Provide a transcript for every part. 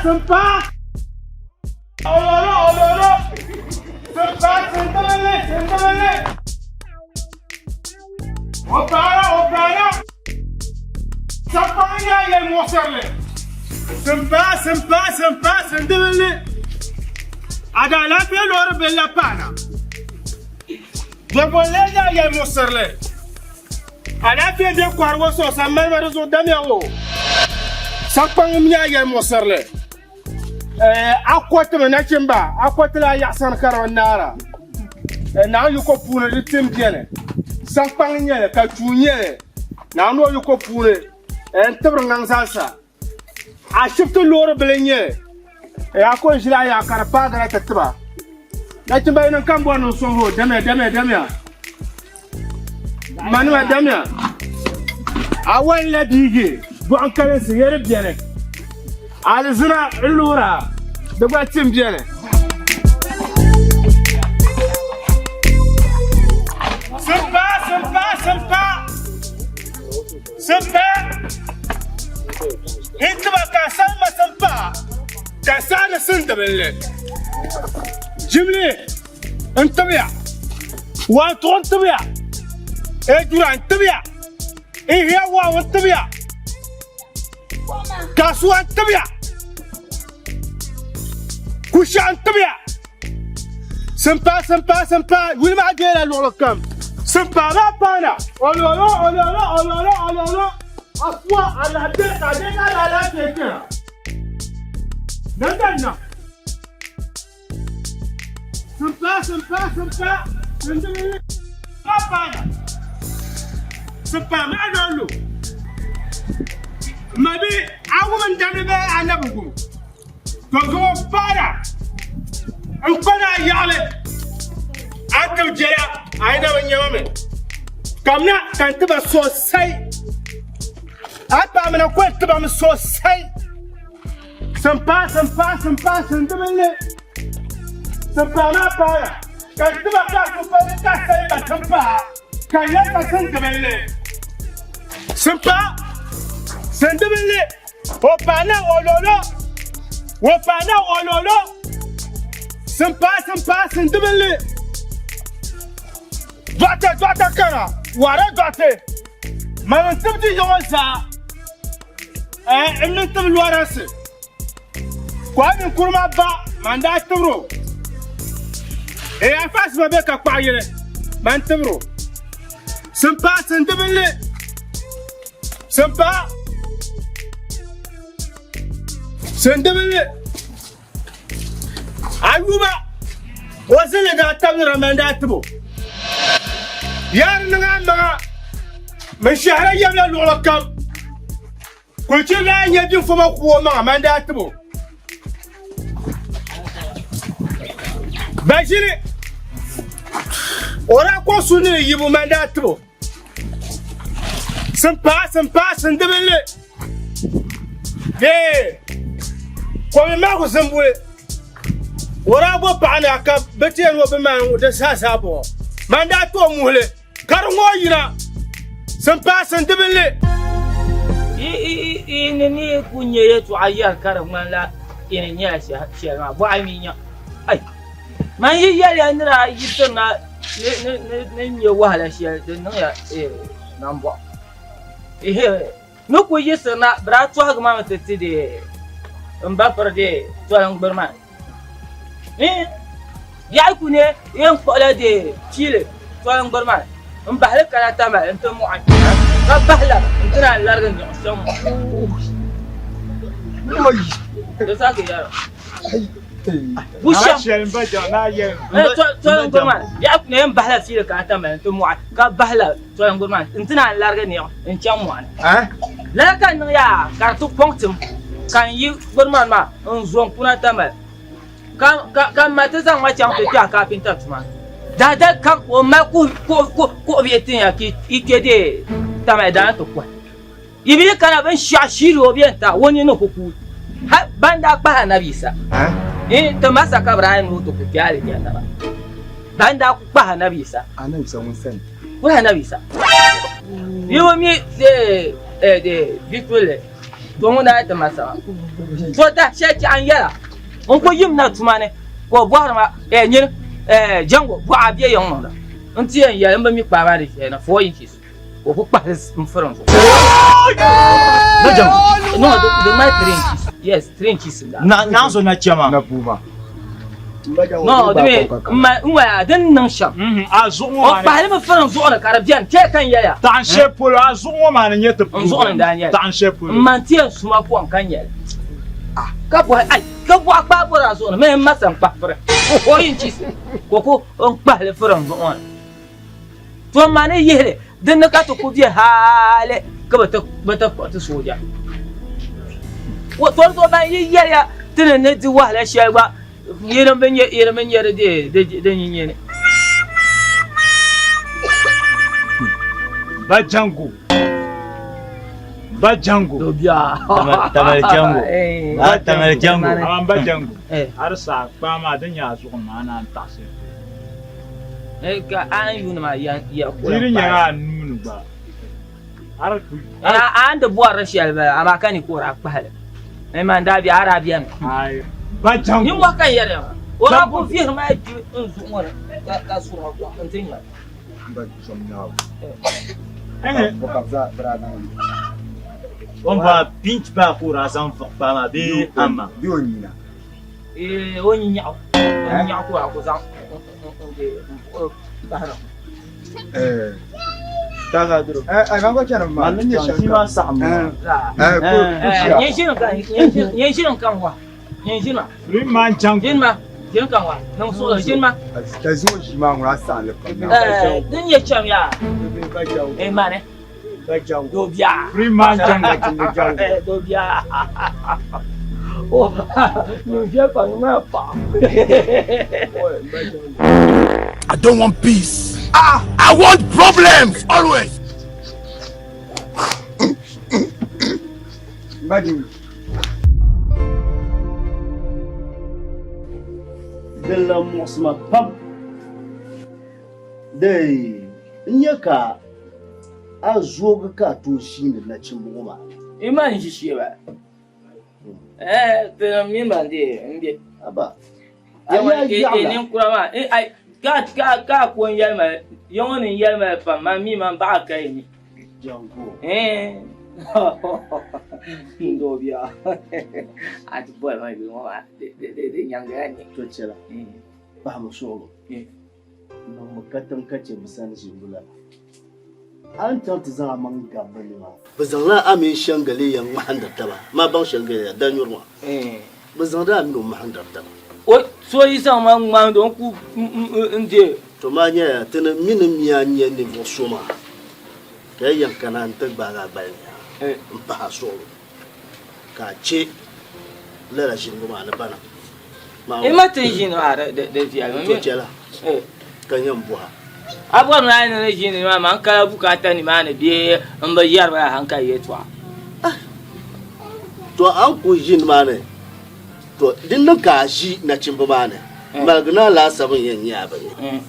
simpaa. Ololo ololo. Simpaa sindibili sindibili. O paara o paara. Sampaŋ yaa yɛli muɣisirili. Simpaa simpaa simpaa sindibili. A daa laafee loori bili la paana. Dɔbɔ n-lee daa yɛli muɣisirili. Alaafee be kɔhirigu zuɣu maliba di zuɣu damiya o. Sankpaŋ m-mi a yɛli muɣisirili. A kɔtimi nachimba, a kɔtila a yaɣisani ka di bi naara. Naawuni yiko puuni di tim beni. Sankpaŋ n-nyɛ li ka chuu n-nyɛ li. Naawuni o yiko puuni n-tibiri ŋaŋ zaasa. Ashibiti loori bili n-nyɛ li. A ko n-ʒili a yaɣa ka di paagina ti tiba. Nachimba yi niŋ ka m bɔri ni n sɔŋ o, damiya, damiya, damiya. Manima damiya. A wali la biigi buɣim kalinsi yɛri beni. Alizina n-loora di gba tim beni. Simpaa, simpaa, simpaa. Simpaa. N tiba ka salima simpaa ka saɣiri sindibinli. Jimli n tibiya, Wantuɣu n tibiya, Ejura n tibiya, Ihiya wahu n tibiya, Kasuwa n tibiya, Kushɛɣu n tibiya. Simpaa simpaa simpaa yuli maa deela luɣuli kam. Simpaa maa paana ololo ololo ololo ololo afuwa alahabe ka a deei ka alaafee kpɛna. Nandan na. Simpaa simpaa simpaa sindibili maa paana. Simpaa maa lolo. Mabi a wum n damdi bee a na bi wum? To zuŋɔ paana n kpana a yaɣili a tib jɛya a yi na bi nyama mi. Kamina ka n tiba sosai. A paamina koli tibami sosai. Simpaa simpaa simpaa sindibili simpaa maa paaya ka n tiba ka a ka salima timpaa ka n yɛli ka sindibili simpaa sindibili o paa na ololo o paa na ololo simpaa simpaa sindibili dɔɣite dɔɣite kana wara dɔɣite mani n tibidi yiŋɔ zaa N ni tibi lɔrinsi Kwame Nkrumah ba man daa tibiri o. Afaasima be ka kpaɣi yili man tibiri o. Simpaa sindibilli simpaa sindibilli Ayuba o zilli daa tabinira man daa tib o. Yaari niŋ a maŋa min shɛhira yɛmla luɣili kam. Kulichiri daa nyɛ binfoma ku o maŋa man daa tib o. Baʒini o daa kɔŋ su ni di yibu man daa tib o. Simpaa simpaa sindibilli bee komi mahigu zimbuli o daa bo paɣa ni ka bɛ ti yɛn o bi maan di zaa zaa bɔŋɔ man daa ti o muhili ka di ŋɔ yina simpaa sindibilli. Yi ni ni ku nya yɛtɔɣa yɛri ka di ŋmanila yi ni nyɛla shɛli maa, bɔɣa mi nya. Ai! Man yi yɛliya ni daa yi tirina ni nya wahala shɛli din niŋya nambɔɣu. Ni ku yiɣisirina bɛ daa tɔhigi ma mi ti ti di m ba piri di toliŋgburi maa. Biɛhi ku ne yɛn kpuɣila di piili toliŋgburi maa m-bahi li kana Tamale nti mɔɣi ka bahi la nti naan larigi niɣi sɔŋ mɔɣu. Di saha ka yɛra. Biɛhi ku yɛn bahila fiili kana Tamale nti mɔɣi ka bahila toliŋgburi maa nti naan larigi niɣi n-chaŋ mɔɣu ni. Lala ka n niŋ yaa ka di ti kɔŋ tim ka n yi gburi maa maa n-zo n-kuna Tamale ka m ma ti zaŋ ma chaŋ ti kpɛhi kaapinta tuma ni. Daadali kam ka o mali kuɣ bihi tin ya ka yi kpe deei Tamale daa ni ti kɔhi. Yi bi kana binshɛɣu shiiri o bɛ n-ta o nini ku kuui. Hal ban daa kpahi Anabi Yisa ti Masa ka bɛ daa yɛn ni o ti ku kpe alijanna maa. Ban daa ku kpahi Anabi Yisa. Anabi Yisa ŋun sani. Kuli Anabi Yisa. Yi bi mi bitulli. To ŋun daa ti ma sama. To da shɛli chɛɣu n yɛla n ku yim na tuma ni ka o bɔhiri ma eh, nyini eh, Jango bɔɣa bɛ yiŋ niŋda n ti yɛn yɛli n bi mi kpaa maa di shɛli na 4 inches ka o ku kpahili n firi n zuɣu. Na Jango? No, di mali 3 inches. Yes, 3 inches n daa. Na naanzo na chɛma. Na buuma. No, di mi n waya din niŋ shɛm. A zuɣu ŋɔ O maa ni kpahili mi firi n zuɣu ni ka di bɛni kpɛ ka n yɛya. taɣin shɛli polo a zuɣu ŋɔ maa ni nyɛ ti N zuɣu ni n daa nyɛli. Taɣin shɛli polo. N ma n-ti yɛn suma kom ka nyɛli. Ka bɔhi ai ka bɔɣa kpaai bɔri a zuɣu ni mini n ma sa n-kpahi firi o yi n-chisi ka o ku n kpahili firi n zuɣu ŋɔ ni. To n ma ni yihili din ni ka ti ku be hali ka bɛ ti kpuɣi ti sooja. To di zuɣu ban yi yɛliya ti ni ni di wahala shɛli gba yini bi nyɛ yini bi nyɛ di di nyinyini. Ba Jango. Ba Jango. Dobia. Tamale Jango. Ah, Tamale Jango. Aman Ba Jango. Eh. Har sa kpaa maa din nyɛ a zuɣu maa naan taɣisi. Eh, ka a ni yuuni maa ya ya Di di nyɛla a nuu ni gba. Har ku. A ni di bɔri di shɛli bala amaa ka ni ka o daa kpahili. Eh, man daa bɛ a daa bɛni. Ai. Ba Jango. Ninmɔhi ka n yɛri ya maa. O daa ku vihiri maa gbi n zuɣu ŋɔ ni ka suri ma kɔŋ n ti nya. Ba zom naabu. Eh. Bɔ ka bɛ zaa bɛ daa zaŋ li. O ni ba pinch baa ka o daa zaŋ viɣi kpaa maa bee ama? Bee o nyina. Eh, o nyinyaɣu. O nyinyaɣu ka o daa ku zaŋ n de n buɣi bahiri. Eh. Eh, ai man gba chani maa. Man ni nyɛ shɛm maa saɣim Eh. Zaa. Eh, ku ku Eh, ʒiya. nyɛ ʒini ka nyɛ ʒini ka n wa. Nyɛ ʒini ma. Rin man Jango. Ʒini ma. Ʒini ka n wa. Niŋ suɣulo ʒini ma. Ka zuŋɔ ʒii maa ŋuna saɣim li pam. Eh, din nyɛ cham yaa. Eh, mani. Dobia. Rin man Jango. Eh, dobia. Oh, nyɛ viɛl pam ŋmaa paɣa. I don't want peace. I want problems always. Ba Jango. Din lan muɣisi ma pam dee n-nyɛ ka a zoogi ka a tooi ʒiindi nachimba ŋɔ maa. Iman ʒi shee ba. Eh, tinim mini ban dee m-be. Aba, A a yi a yi yaɣila. ninkura maa, eh, ai, ka, ka, ka a ko n-yɛli ma, ya ŋɔ ni n-yɛli ma pam, man mi man baɣa ka yi ni. Jango. Eh, n doo bia. A ti boli ma yuli ŋɔ maa, di, di, di, di nyaŋgiya ni. To chɛla, pahimi suɣulo. Niŋmi katiŋ ka chɛ bɛ sani ʒinibu lala. A ni chaŋ ti zaŋ a maŋ gabi bɛ ni maa. Bɛ zaŋla a mini Shɛŋgaliya ŋmahindiri taba. Maa baŋ Shɛŋgaliya, danyuri maa. Bɛ zaŋdi a mini o ŋmahindiri taba. O so yi zaŋ ma ŋmahindi o ni ku n-deei. To maa nyɛla ti ni mi ni mi a ni nyɛ ninvuɣ so maa, ka yi yɛn kana nti gbaag a gbali ni m-pah a suɣulo, ka a chɛ lala ʒinibu maa ni bana. I ma ti ʒini maa di viɛlimi. To chɛla ka yɛn bɔha. A bɔri ni a ni ʒini maa maa n kala bukaata nimaani bee n bi yɛri ba hankali yɛltɔɣa? To a ni kuli ʒini maani, to di niŋ ka a ʒi nachimba maa ni, maligi ni alaasabu n-yɛn nyɛ a bini.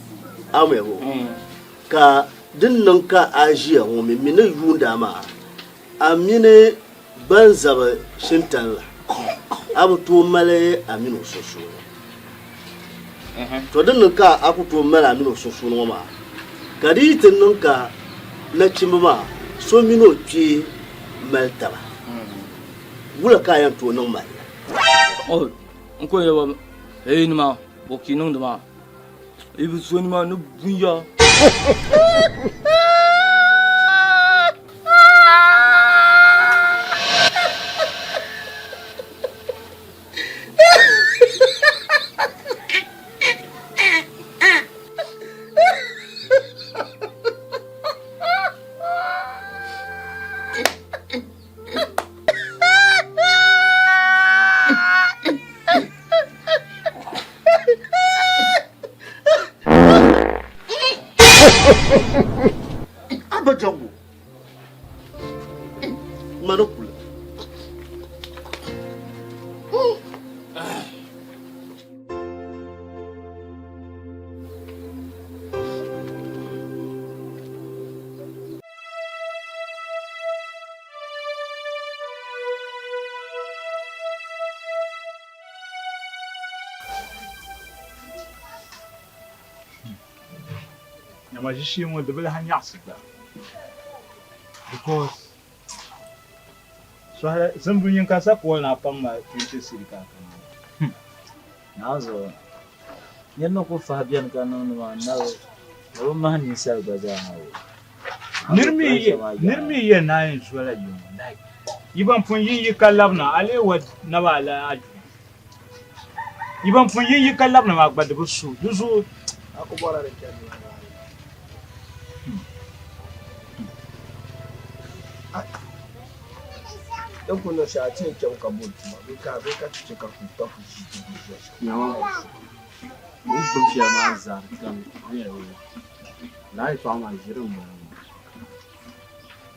A mi bo? Ka di niŋ ka a ʒiya ŋɔ mi mi ni yuunda a maa, a mini ban zabi shintani la, a bi tooi mali a mini o sunsuuni. To di niŋ ka a ku tooi mali a mini o sunsuuni ŋɔ maa, ka di yi ti niŋ ka nachimba maa so mini o kpee mali taba, wula ka a yɛn tooi niŋ mali li? O, n ko yɛba hey nima bɔ ka yi niŋdi maa yi bi so nima ni bunya. Abba Jango, mani kuli. Nyama ʒishee ŋɔ di bi lahi nyaɣisi gba because sɔhili zimbu nyin ka sa call ni a paŋ ma 20 cedi ka a kana. Naanzuɣu nir ni ku fahi beni ka niŋdi maa nabi di bi mahi ninsal gba zaa ha o. Nir mi yɛn naan yi zola yi ŋɔ like yi ban pun yi yi ka labina a lee wa naba a la a juma yi ban pun yi yi ka labina maa gba di bi su di zuɣu. A ku bɔra di chani maa ni. Din ku niŋ shɛli a ti yɛn chɛmi ka boli tuma bee ka bee ka ti chɛ ka ku ka ku ʒi ti ku ʒiya shɛm. Nyama, n gbubi shɛli maa zaa di kani viɛnyɛla. Lala yɛtɔɣa maa ʒiri m-bala maa.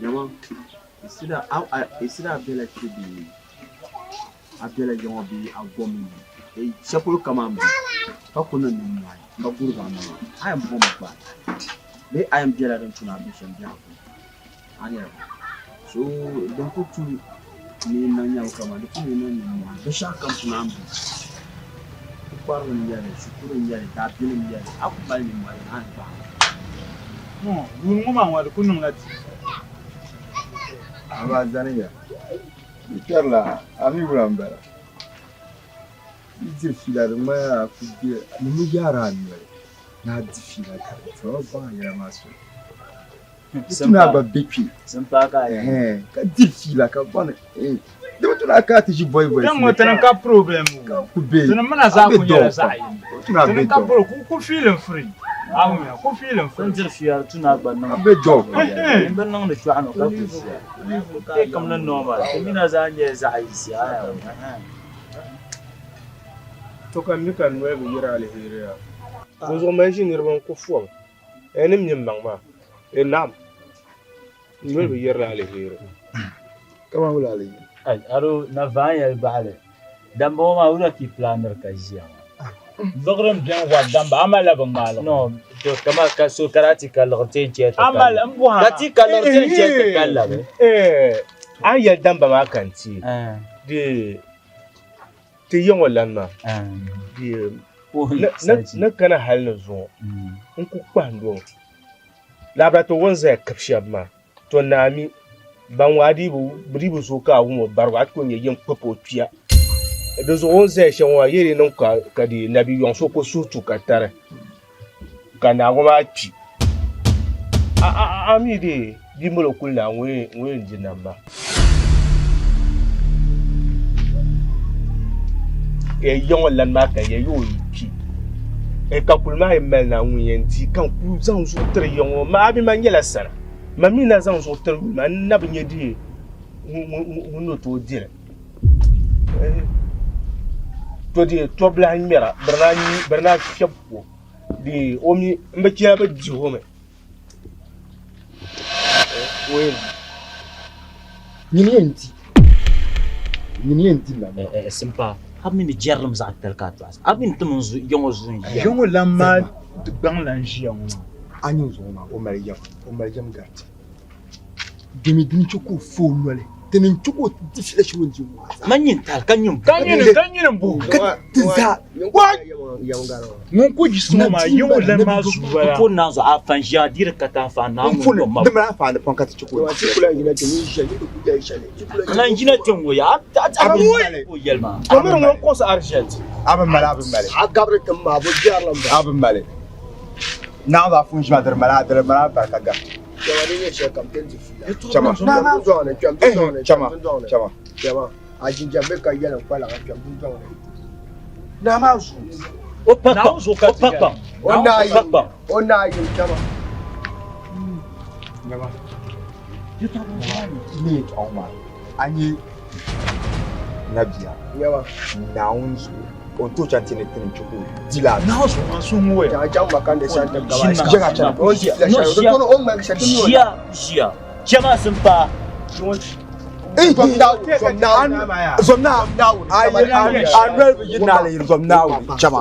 Nyama, a bela kpe bee a bela ya ŋɔ bee a gomi shɛli polo kaman ba ka ku niŋ nimmɔhi ka gurigi a maŋa, a yɛn bomi gba bee a yɛn bela din tu ni a be shɛm biɛhigu ni? A niriba. So din ku tu ni niŋ nyabu kaman di ku ni niŋ nimmɔhi binshɛɣu kam tu ni a ni bo. Pukparilim n-nyɛ li, shikuru n-nyɛ li, daabilim n-nyɛ li, a ku mali nimmɔhi din a ni gbaai. Yuuni ŋɔ maa ŋɔ di ku niŋla ti. Amaa zaniya, yi kpɛrila a mi wula m-bala? Yi diri fiila di ŋmanila a ku be ni mi yaari a noli ni a di fiila ka di ti a baŋ a yɛla maa soli. Di tu ni a gba be kpe ka diri fiila ka bɔni di bi tu ni a kana ti ʒi bɔi bɔi Kpɛŋ ŋɔ tini ka problem o. ku be Tini mina zaa a be ku nyɛla dɔɔ zaɣ pam. yini. Di tu ni a Tini be ka dɔɔ. pro ku feeling free. A wumya ku feeling free. N diri fiila di tu ni a gba niŋ A be dɔɔ pam. N bi niŋdi chɔɣu ni ka ku ʒiya. Ti kam ni normal. Ti mina zaa nyɛla zaɣ yisi. To ka mi ka noli bi yiri aliheri ya. Dinzuɣu mali ʒi niriba n-ku fom. N ni mi m-baŋ maa, ee naam, noli bi yirila aliheri. Kaman wula aliheri? Ai, aro na vaan yɛli baɣili. Damba ŋɔ maa wula ka yi pilaaniri ka ʒiya maa? Liɣiri m-beni wari damba, a malila bi ŋmaali ŋɔ. No, to kama ka so ka daa ti ka liɣiri ti yɛn chɛ ti A mali m bɔha Ka ti ka liɣiri ti yɛn chɛ ti ka labi. Eh, a ni yɛli damba maa ka n ti di ti ya ŋɔ lan maa di ni kana hali ni zuŋɔ n ku kpahindi o mi. Lahabali ti o ni zaya kabi shɛba maa, to naa mi ban ŋɔ a dii bi dii bi zooi ka a wum o barigu a ti ku nya yɛn kpabi o kpiya. Di zuɣu o ni zaya shɛm ŋɔ maa yi di niŋ ka di nabi yɔŋ so ka o suhu tu ka tari ka naa ŋɔ maa kpi. A mi dee bia mali o kuli naa ŋun yɛn di nam maa. Ya ŋɔ lan maa ka ya yi o yi kpi ka kuli maa yi mali na ŋun yɛn di ka n ku zaŋ zuɣu tiri ya ŋɔ maa mi man nyɛla sana man mi na zaŋ zuɣu tiri yuli maa n na bi nya di ŋun ni tooi dili to di tɔbu lahi ŋmɛra biri naa fiɛbi ko di o mi n bi chɛla bi dihi o mi Nyini yɛn di. Nyini yɛn di nam maa. Simpa, a mi ni jɛrilim zaɣ titali ka a tɔɣisi. A mi ni ti mini yiŋɔ zuɣu n-ʒiya. Yiŋɔ lan maa gbaŋ lan ʒiya ŋɔ maa. A nyɛ zuɣu maa, o mali yɛm, o mali yɛm gariti. Domi dini chɛ ka o fa o noli, dini n-chɛ ka o di fiila shɛli o ni di ŋɔ maa zaa. Man nyin tali ka nyin buhi. Ka nyini, ka nyini buhi. Ka ti zaa. Ŋun ku yiɣisi ŋɔ maa, yiŋɔ lan maa zuu bala. N pun naan zuɣu a fan ʒiya diri ka ti anfaani naa ŋun yom ma. Di mali anfaani pam ka ti chɛ ka o di. Lan yina kpe ŋɔ ya, a bi mali o yɛli maa. A miri ŋun kuɣisi arishɛti. A bi mali, a bi mali. A gabiri tim maa, bɛ biɛrila m-bala. A bi mali. Naɣ zaa fun ʒi maa, di mali a, di mali alibarika gari. Chama di nyɛ shɛli kam ti ni di fiila. Chama. Kpɛm dundɔŋ ni, kpɛm dundɔŋ ni, Chama, kpɛm dundɔŋ ni. chama. Chama, a jinjam bɛ ka yɛlim kpalaŋa kpɛm dundɔŋ ni. Naa maa zuɣu. O pa kpaŋ, o pa kpaŋ, O naa o pa yim, kpaŋ. o naa yim chama. Nyama. Ni yɛtɔɣa ŋɔ maa, a nyɛ nabia. Nyama. Naawuni zuɣu, o ni tooi chaŋ ti ni ti ni chɛ ka o di la. Naawuni zuɣu maa so ŋɔ ya. Chaŋ chaŋ ma ka ni san ti gaba. Ʒiya ka chana. O di fiila shɛli, o di o ŋmaligi shɛli, ti mi o Ʒiya, ʒiya. Chama simpa. Zom naa, a noli bi yi naali yiri zom naawuni chama.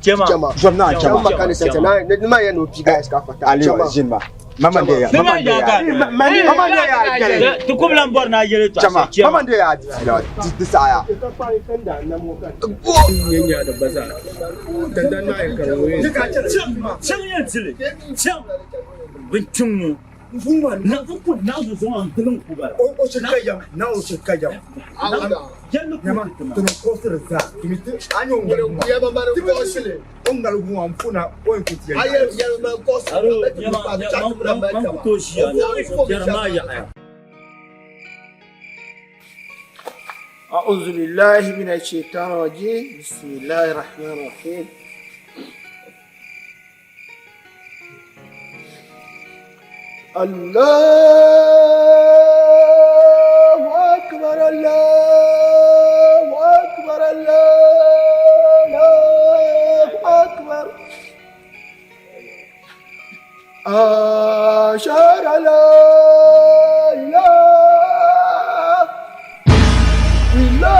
Chama. Zom naa chama. Chama ka ni san ti na, ni ma yɛn ni o pii guys ka fata. Aliyu Chama. ʒini ma. Mama de ya. Mama de ya. Mama de ya. Ti ku bi lan bɔri ni a yɛli tɔɣa Chama. shɛli. Mama de ya. Di saɣaya. Chaŋ yɛn tili. Chaŋ. Bin kpiŋ ŋɔ. Na n ku na zo zaŋ n gili n ku bala. O shiri ka yam, na o shiri ka yam. Yɛlli ku ti ma. Tini kɔsiri zaa. A nyɛ o ŋmali O ŋmali ŋɔ n puna o yɛn ku ti yɛn. Aro, nyɛma, man ku tooi ʒiya biɛri maa yaɣiya. أعوذ بالله من الشيطان الرجيم بسم الله الرحمن الرحيم الله أكبر الله أكبر الله أكبر أشهد أن لا إله إلا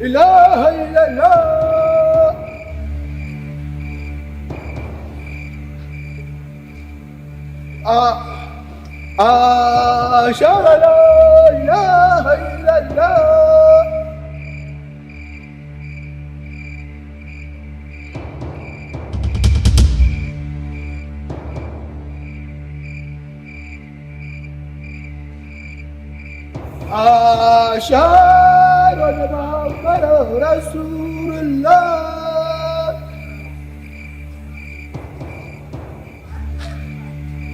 إله إلا الله أشهد أن لا إله إلا الله أشهد أن محمدا رسول الله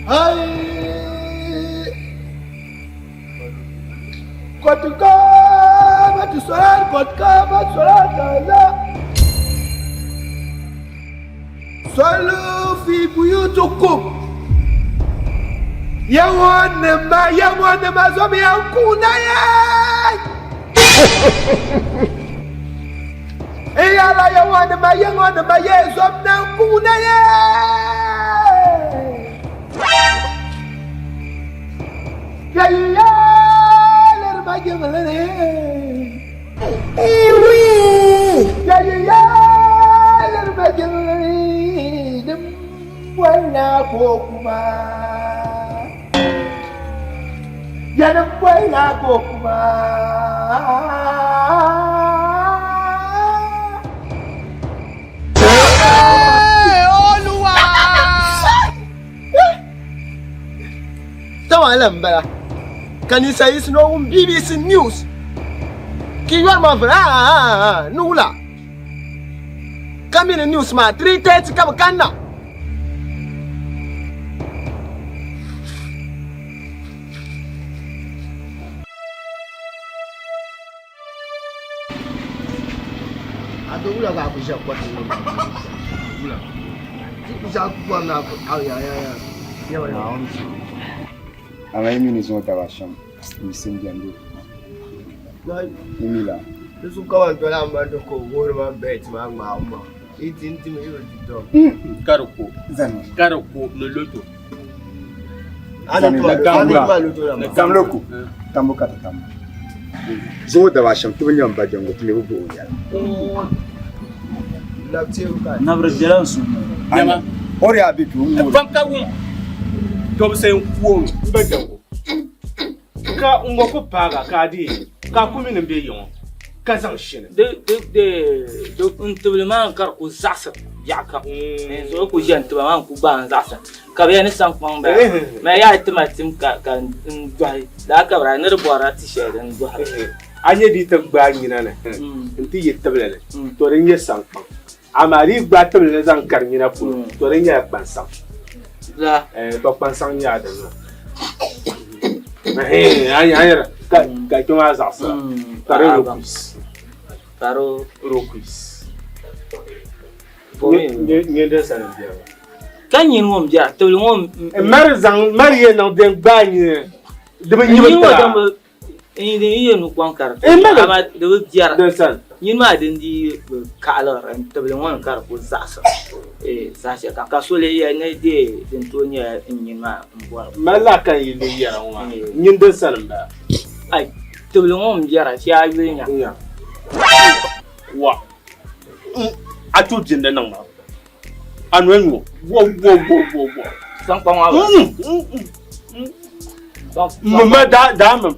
هاي قد قامت الصلاة قد قامت صلاة الله صلوا في بيوتكم يوم ما يوم ما زم يكون يا Iyala yawan ma yawan ma ye zom na kuna ye. Ya ya ler ma ye mele. Ya ya ler ma ye mele. Dim wala ko kuma. Ya dim wala ko kuma. Tawa lan bala ka ninsal yiɣisi ni o wum BBC News ka yɔri ma vuri aa ni wula ka mi ni news maa 3:30 ka bi kanna. A do wula ka a ku ʒe kɔti ŋɔ maa wula ti ku zaɣ bɔri ni a ku a ya ya ya Ama yi mi ni zuŋɔ daba shɛm misim bɛni do. Yi mi la. Di so ka ban dɔla ma di ko wuhiri ma bɛt maa ŋmaabu maa yi ti n timi yi bi di dɔm. Kariko. Zani. Kariko ni loto. Zani na Tamloko. Tambo ka ti tambo. Zuŋɔ daba shɛm ti bi nya m ba jɛŋgo ti mi bi buɣi o yɛla. Nabiri bela n suhu ni. Nyama. O di yaa be duu n ŋɔ. Pam ka wum tɔbisi n ku o m ba jɛŋgo. Ka n ŋɔ ku paaga ka a deei ka a ku mi ni m be yiŋɔ ka zaŋ shini. Di di di di n tibili maa ka di ku zaɣisi biɛɣu kam. So ku ʒe n tiba maa n ku gbaai n zaɣisi ka bɛ yɛn ni saŋ kpaŋ bala. Ma yaa ti ma tim ka ka n dɔhi laa ka bɛ ni di bɔrila ti shɛli din dɔhiri. A nyɛ di ti gbaai nyina ni n-ti yi tibili ni to di nyɛ saŋ kpaŋ. Amaa di yi gbaai tibili ni zaŋ kari nyina polo to di nyɛla kpansaŋ. La. To kpansaŋ nyɛla din maa. A nyɛra ka kpɛ maa zaɣisira ka di rokuis. Ka di rokuis. Nyɛ din sani m-biɛri maa. Ka nyini ŋɔ m-biɛra tibili ŋɔ Mari zaŋ mari yɛn niŋ din gbaai nyini di bi nyibi tira. N din yi nu kpaŋ ka di amaa di bi biɛra. Nyini maa din di bi kaɣiliri n tibili ŋɔ ni ka di ku zaɣisi saha shɛli kam ka so lee yɛli ni dee din tooi nyɛla n nyini maa n bɔri. Mali laa ka n yi lee yɛra ŋɔ maa nyini din sani m-bala. Ai tibili ŋɔ m-biɛra shee a yuli nya. Wa a tooi bindi niŋ ma. A noli ŋɔ. Wo wo wo wo wo. Sankpa ŋɔ ba. Mma daa daa mim.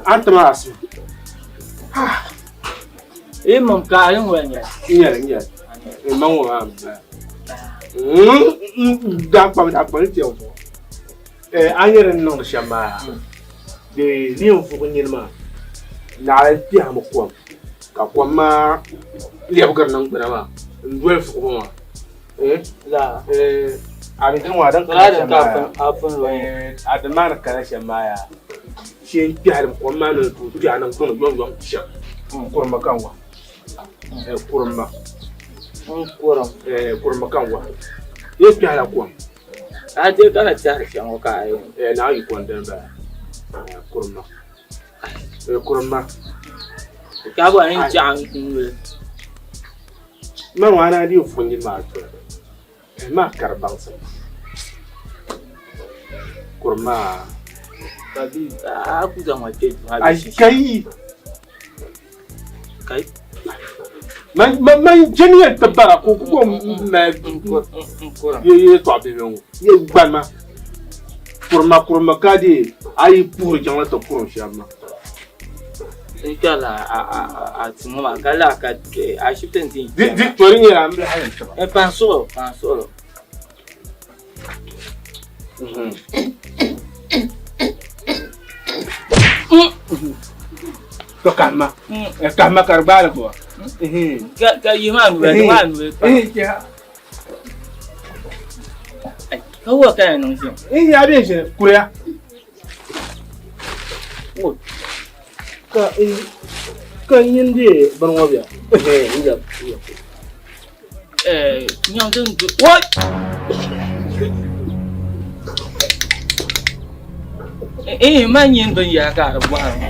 A ni ti maa asu. Yi mim ka a yi ŋɔ nyɛ. Nyɛli nyɛli. Ma ŋɔ maa m-bala. Daa kpabi daa kpabi ni tiɛŋ zuɣu. A ni yɛn niŋdi shɛm maa, di ni yɛn vuɣi nyini maa, naɣila kpɛhimi kom ka kom maa lɛbigiri niŋgbuna maa n-doli vuɣibu maa. A mi dini ŋɔ a din kana shɛm maa yaa, a din maa ni kana shɛm maa yaa, shee n-kpɛhiri kom maa ni tooi kpɛhi niŋgbuna yomyom shɛm. Kurima ka n wahi. Kurima. Kurima ka n wahi. Yi kpɛhila kom. A dee ka na tɛhiri shɛm ŋɔ ka a yɛn. Eh, naa yi kɔŋ dini bala. Kurima. Eh, kurima. Ka bɔ ni chaɣ n nuli. Ma ŋɔ a naa dii vuɣi nyini maa toli. Eh, maa kari baŋsim. Kurima. Ka bi a ku zaŋ ma kpe duu ha. Ai kai. Kai. Man man man jeni yɛn ti bara ka o ku ko mali ye yɛltɔɣa bihi ŋɔ ye gbanima kurima kurima ka di a yi puhiri jiŋli ti kurim shɛba maa. N kpɛrila a ti ŋɔ maa ka laa ka ashibiti n ti Di di to di nyɛla n bihi yɛn tiba. Pan suɣulo pan suɣulo. To kahima kahima ka di gbaali gbuba. Ka yihi maa nuli di maa nuli pa. Ka wuhi ka yɛn niŋ shɛm. Ya bɛ ʒini kuriya. Ka ka nyin di bini ŋɔ bɛ. Nyaŋ din du. Woi! Eh, ma nyin bin yɛra ka di bɔhiri ma.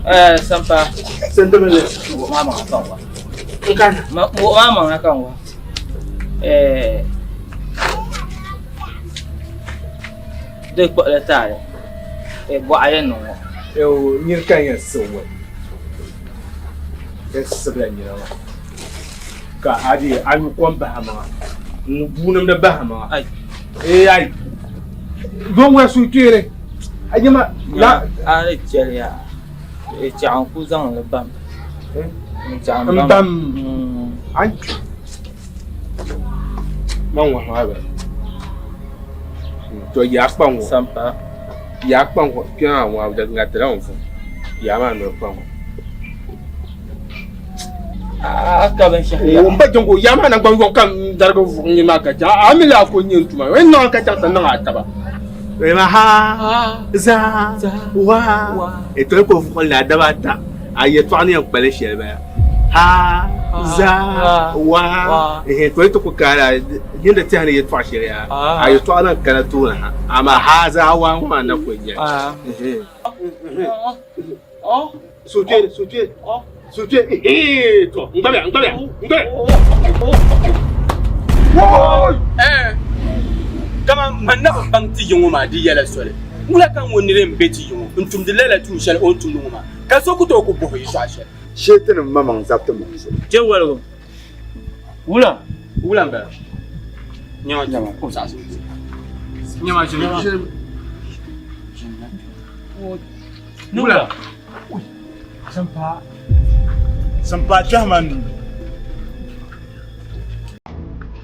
Eh, sampa. Sandibili. Wuɣi maa maŋa ka n wa. Wuɣi maa maŋa ka n wa. Eh, di kpuɣili taali. Eh, bɔɣa yɛn niŋ ŋɔ. Ewo niri ka yɛn sibi ŋɔ yɛn sibila nira maa ka a di a nyu kom bahi maŋa n buu nimdi bahi maŋa ai ee ai doo ŋuna suhu kpeeri a nyɛ ma la a ni chɛliya chɛɣu n ku zaŋli bam n chɛɣu n bam ai man ŋɔ maa bala to yaa kpa ŋɔ sampa yaa kpa ŋɔ kpɛŋa ŋɔ a ŋaritila ŋɔ fu yaa maa noli kpa ŋɔ a ka binshaɣu yaa n ba jɛngo yaa maa naŋgban yɔŋ ka n darigi vuɣi nyini maa ka chaŋ a mi laa ko nyɛ n tuma n niŋ ka chaŋ ti niŋ a taba ma ha za wa e to ko vuɣi la daba ata a yɛltɔɣa ni yɛn kpali shɛli bala ha za wa ehe to ti ku kaala yin di tɛhi ni yɛltɔɣa shɛli yaa a yɛltɔɣa lan kana tooni ha amaa ha za wa ŋɔ maa na ko n nyɛli sotwe sotwe sotwe ehe to n gbabiya n gbabiya n gbabiya Kaman man na bi baŋ ti yi ŋɔ maa di yɛla soli, wula ka ŋun niri m-be ti yi ŋɔ n-tumdi lala tuun shɛli o ni tumdi ŋɔ maa? Ka so ku tooi ku bɔh o yɛtɔɣa shɛli. Shee ti ni maŋmaŋ zabiti maŋ zuɣu. Kpe woligu. Wula? Wula m-bala? Nyama nyama o zaɣisi o ti. Nyama ʒini. Wula? Sampa. Sampa kpɛhima nuu.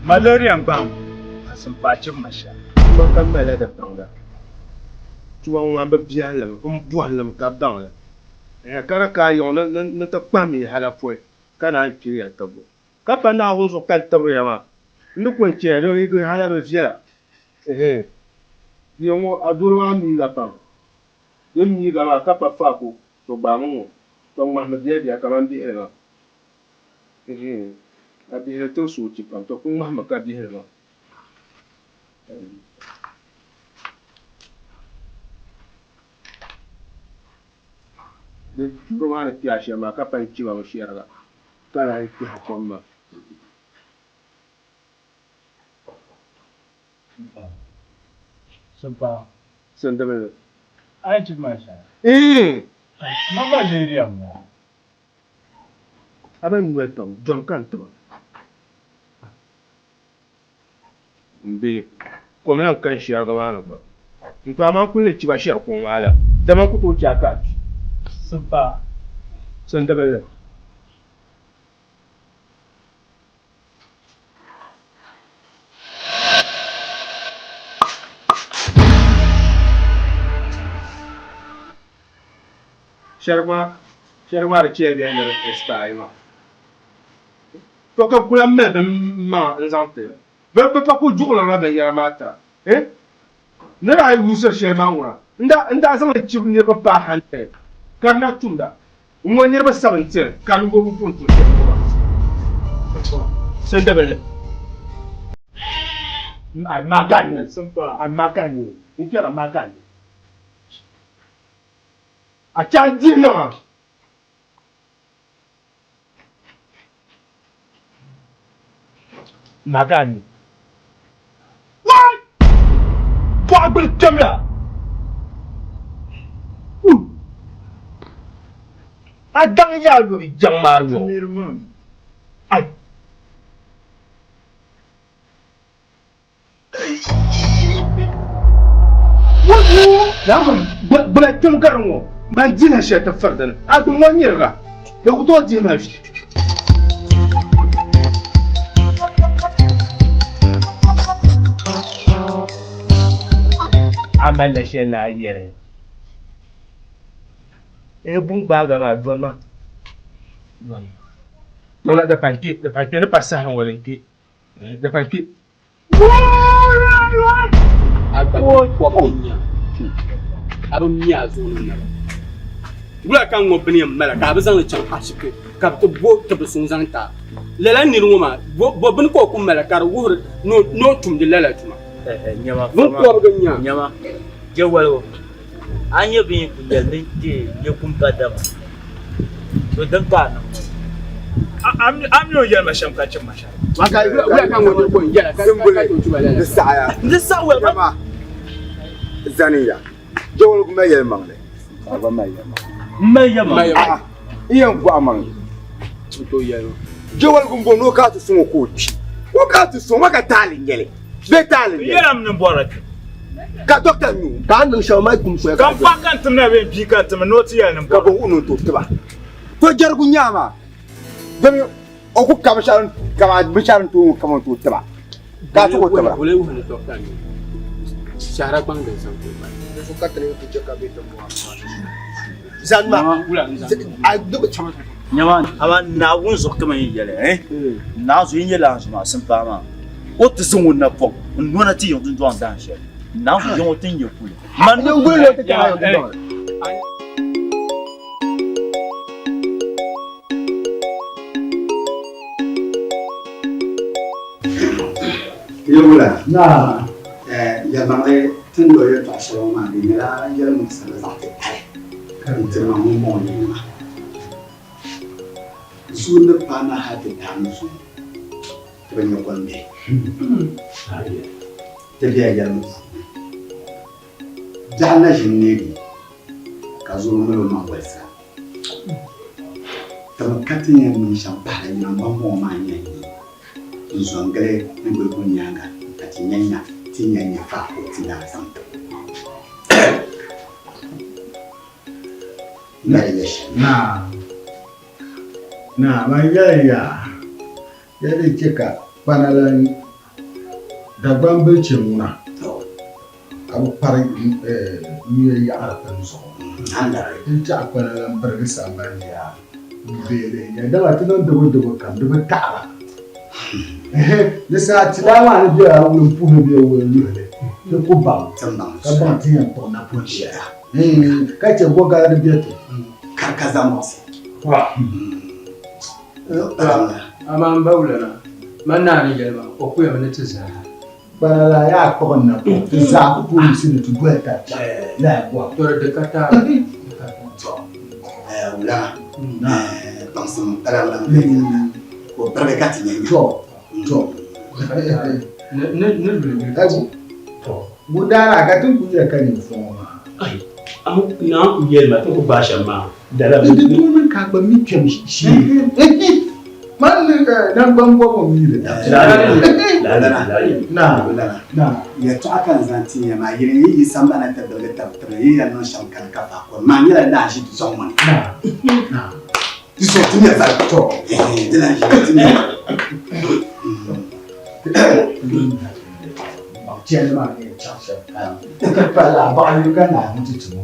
Malaria n-gbahi ma ka sampa chibi ma shɛli. Tuma ka mali di baŋda. Tuma ŋɔ maa bi biɛhi li mi, m bɔhi li mi ka baŋ li. Ka di ka a yiŋ ni ti kpahim yi hala pɔi ka naan kpiri ya tibbu. Ka pa Naawuni zuɣu ka n tibiri ya maa, n ni ko n-chɛ ya ni yi hala bi viɛla. Ɛhɛɛ. Bia ŋɔ, a doro maa miiga pam. Di ni miiga maa ka pa faako, to gbaami ŋɔ, to ŋmahimi biɛlibiɛli kaman bihili maa. Ɛhɛɛ. A bihili ti soochi pam, to ku ŋmahimi ka bihili maa. Di doro maa ni kpe a shɛm maa ka pa n-chibi a bi shɛriga, ka lahi kpɛhi kom maa. Sindibili. A yi chibi ma shɛli. Ee. Ma gba leeriya m-bala. A bɛn noli pam, dɔni ka n tiba. M bihi, kom lan kani shɛriga maa ni gba. N to amaa n kuli ni chiba shɛri kuŋ maa la, dama n ku tooi chɛ a ka a kpi. Simpa. Sindibili. Shɛriga maa, shɛriga maa di chɛya bɛ ni di expire maa. To ka bɛ ku lahi mali bɛ maŋa n-zaŋ ti bɛ bɛ pa kuli duɣirila binyɛra maa tira. Eh! Ni daa yi yuusiri shɛli maa ŋuna, n daa zaŋ li chibi niriba paai hundred ka di na tumda. N-ŋɔ niriba 70 ka di ŋɔ pun tum shɛli ŋɔ maa. Sindibili. A maka ni, a maka ni, n kpɛra maka ni. A chɛ a dihi maŋa. Magani. Wai! Bɔɣa gbuli kpɛmla. A daŋ yaa luri jaŋ maa zuɣu. Ai! Gbula kpɛm gari ŋɔ man dihila shɛli ti firi dini a gbubi ŋɔ nyiriga di ku tooi dihi ma vi. A malila shɛli ni a yɛli n bun gbaaga maa doli ma di pa kpe di pa kpe ni pa saha ŋɔ din kpe di pa kpe. A gba kɔbu n-nya a bi mi a zuɣu ni naba. Wula ka n ŋɔ bini yɛn mali ka a bi zaŋ li chaŋ ashibiti ka bɛ ti bo tibi suŋ zaŋ ti a? Lala nir ŋɔ maa, bo bini ka o ku mali ka di wuhiri ni o tumdi lala tuma? Bin kɔbigi n-nya. Nyama, jɛwaligu, a ni nyɛ bɛ ni ku yɛli ni ti nyɛ kum ka dama, to din ka a niŋ ŋɔ. A mi o yɛli ma shɛm ka chɛ ma shɛm. Di saɣaya. Di saɣaya. Nyama, zaniya. Jɛwaligu mali yɛlimaŋli. A gba mali yɛlimaŋli. M mali yɛlimaŋli. A'a, n yɛn gɔɣi maŋ. Jɛwaligu m-bɔŋɔ ni o ka ti sɔŋ o ka o kpi. O ka ti sɔŋ o ka taali n-nyɛ li. Bee taali n-nyɛ li. N yɛla m ni bɔri ti. Ka dɔkta nyu. Ka a niŋ shɛm a mali kum soya ka Ka m paɣa ka n timda bee m bia ka n timda ni o ti yɛli ni m Ka bɔri. bɔ wuhi ni o tooi tiba. To jɛrigu nyaa maa, domi o ku ka binshɛɣu binshɛɣu din tooi ŋɔ kaman o tooi tiba ka a ti o tibira. O lee wuhi ni dɔkta nyu shɛhira gbaŋ din zaŋ ti o ba. Dinzuɣu ka ti ni ti chɛ ka bɛ ti bɔhiri maa zani maa. Nyama, amaa Naawuni zuɣu ka man yi yɛli, eh, Naa zuɣu yi nyɛ lahinzu maa simpaa maa, o ti zaŋ o napɔŋ n-nɔna ti yiŋ dundɔŋ dahin shɛli. Naa zuɣu yiŋ o ti nya kuli. Man ni guli o ti chaŋ yiŋ dundɔŋ ni. Yawula, Naa, yɛlimaŋli ti ni lo yɛtɔɣ shɛli ŋɔ maa, di nyɛla yɛlimuɣisirili zaɣ titali ka di tiri ma ŋun bɔŋɔ yiŋa. Zuɣu ni paai na hal ti taai ni zuŋɔ, ti bi nya gombihi. Ti bela yɛlimuɣisirili ni. Biɛɣu na ʒi n-neegi ka zuɣu mali o maŋ wolisira. Ti bi ka ti ni yɛn niŋ shɛm pahila yina m-bɔŋ maa n-yɛn nyɛ n-zo n-gili ni gbirigu nyaaŋa ka ti nya nya ti ni yɛn nya faai ka o ti daa zaŋ ti o. Mali ya shɛm. Naa, naa, man yɛli ya, ya di chɛ ka kpana la Dagbaŋ bilichini ŋuna ka bɛ kpari nyuya yaɣiri pini zuɣu n-tɛɣi kpana la m-birigi sambani yaa m-beei lihi nya dama ti niŋ dibodibo kam di bi taɣira. Di saha tilaa maa ni bela wulimpuhili bee wulinluhili ti ku baŋ ka baŋ ti yɛn kpuɣi napɔŋ shɛli ka chɛ gɔgala di be ti. Amaa m ba wulana, man naa ni yɛli ma, o kuyami ni ti zaa. Kpana la yaa kpuɣi n napɔŋ ti zaa ku tooi yiɣisi ni ti doli tab chaŋ lala bɔhim. Tɔri di ka taali, di ka taali. Tɔ, wulana, kpaŋsim pala lan viɛnyɛliŋga ka o birigi ka ti nya nya. Tɔ, tɔ. Ni ni luli yuli ka ti. Tɔ, ŋun daa ka ti ni kuli yɛli ka ninvuɣ ŋɔ maa. Naa ku yɛli ma ti ku gbaai shɛm maa dala. Di tooi niŋ ka a gba mi kpɛm shee. Man ni naŋgban bɔbigu mi di Yɛltɔɣa ka n zaŋ ti ya maa, yili yi yi sambana ti biligi tab tibili, yi yɛn niŋ shɛm kani ka fahi kɔri maa nyɛla naa ʒi zɔŋ ŋɔ ni. Di zuɣu ti nya vari tɔ, di lan ʒi ti nya. Jɛlli maa ni yɛn chaŋ shɛm ka pali a baɣa yuli ka naa ni ti ti ŋɔ.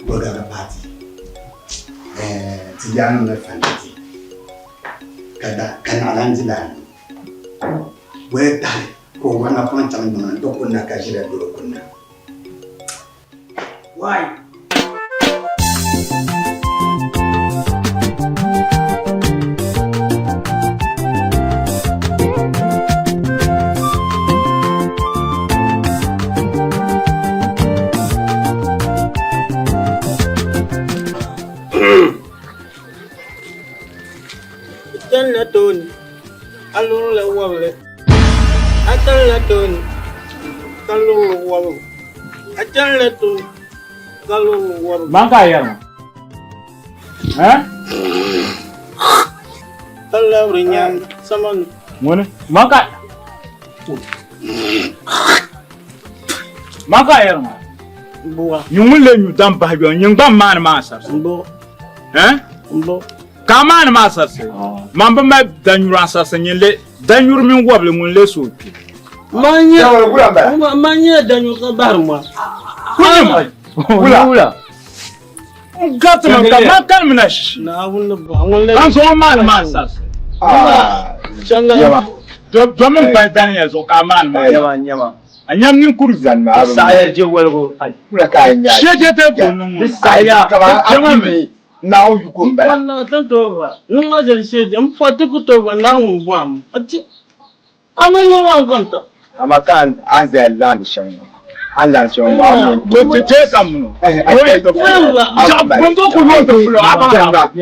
Gɔgara paati ti yaanima ni fandi ti ka da ka naɣilan di laa ni waya tahi ka o wuɣi napɔŋ chaŋ yiŋa n-ti kunna ka ʒila doro kunna. Why? Chanila tooni, a lurila wɔbili. A chanila tooni, ka lurili wɔbigu. A chanila tooni, ka lurili wɔbigu. Man ka a yɛri ma? Eh? Ka labiri nyaaŋa sama ni. Ŋuni? Man ka Man ka a yɛri ma? Buɣa. Nyin ŋun lee nyu dam bahi yɔŋ, nyin gba m-maani maa sarisi. Mbo. Eh? Mbo. Ka a maani maa sarisi. Man bi mali danyuri ansarisi nyin le danyuri mini wɔbili ŋun lee sooi kpe. Man nyɛ man nyɛ danyuri ka bahiri mɔri. Kunyim. Wula. N gariti man ka man kanimi na shishi. Naawuni buɣa ŋun le. Ka n zaŋ o maani maa sarisi. Domin m pali daniya zuɣu ka a maani maa. Nyama nyama. A nyam ninkuri zani maa bi saɣaya je waligu. Wula ka a nya. Shee te ku niŋ ŋɔ. Di saɣaya. Kpɛma mi. Naawuni yuko n bala. N ti tooi ba. Niŋ a zali shee m pɔ ti ku tooi ba Naawuni bɔhim. A mi niŋ a gɔnta. Amaa ka a ni zaya laɣindi shɛm ŋɔ, a ni laɣindi shɛm ŋɔ a mi. To ti teei ka muni o. Gundo ku yooi ti pulo a baŋ a.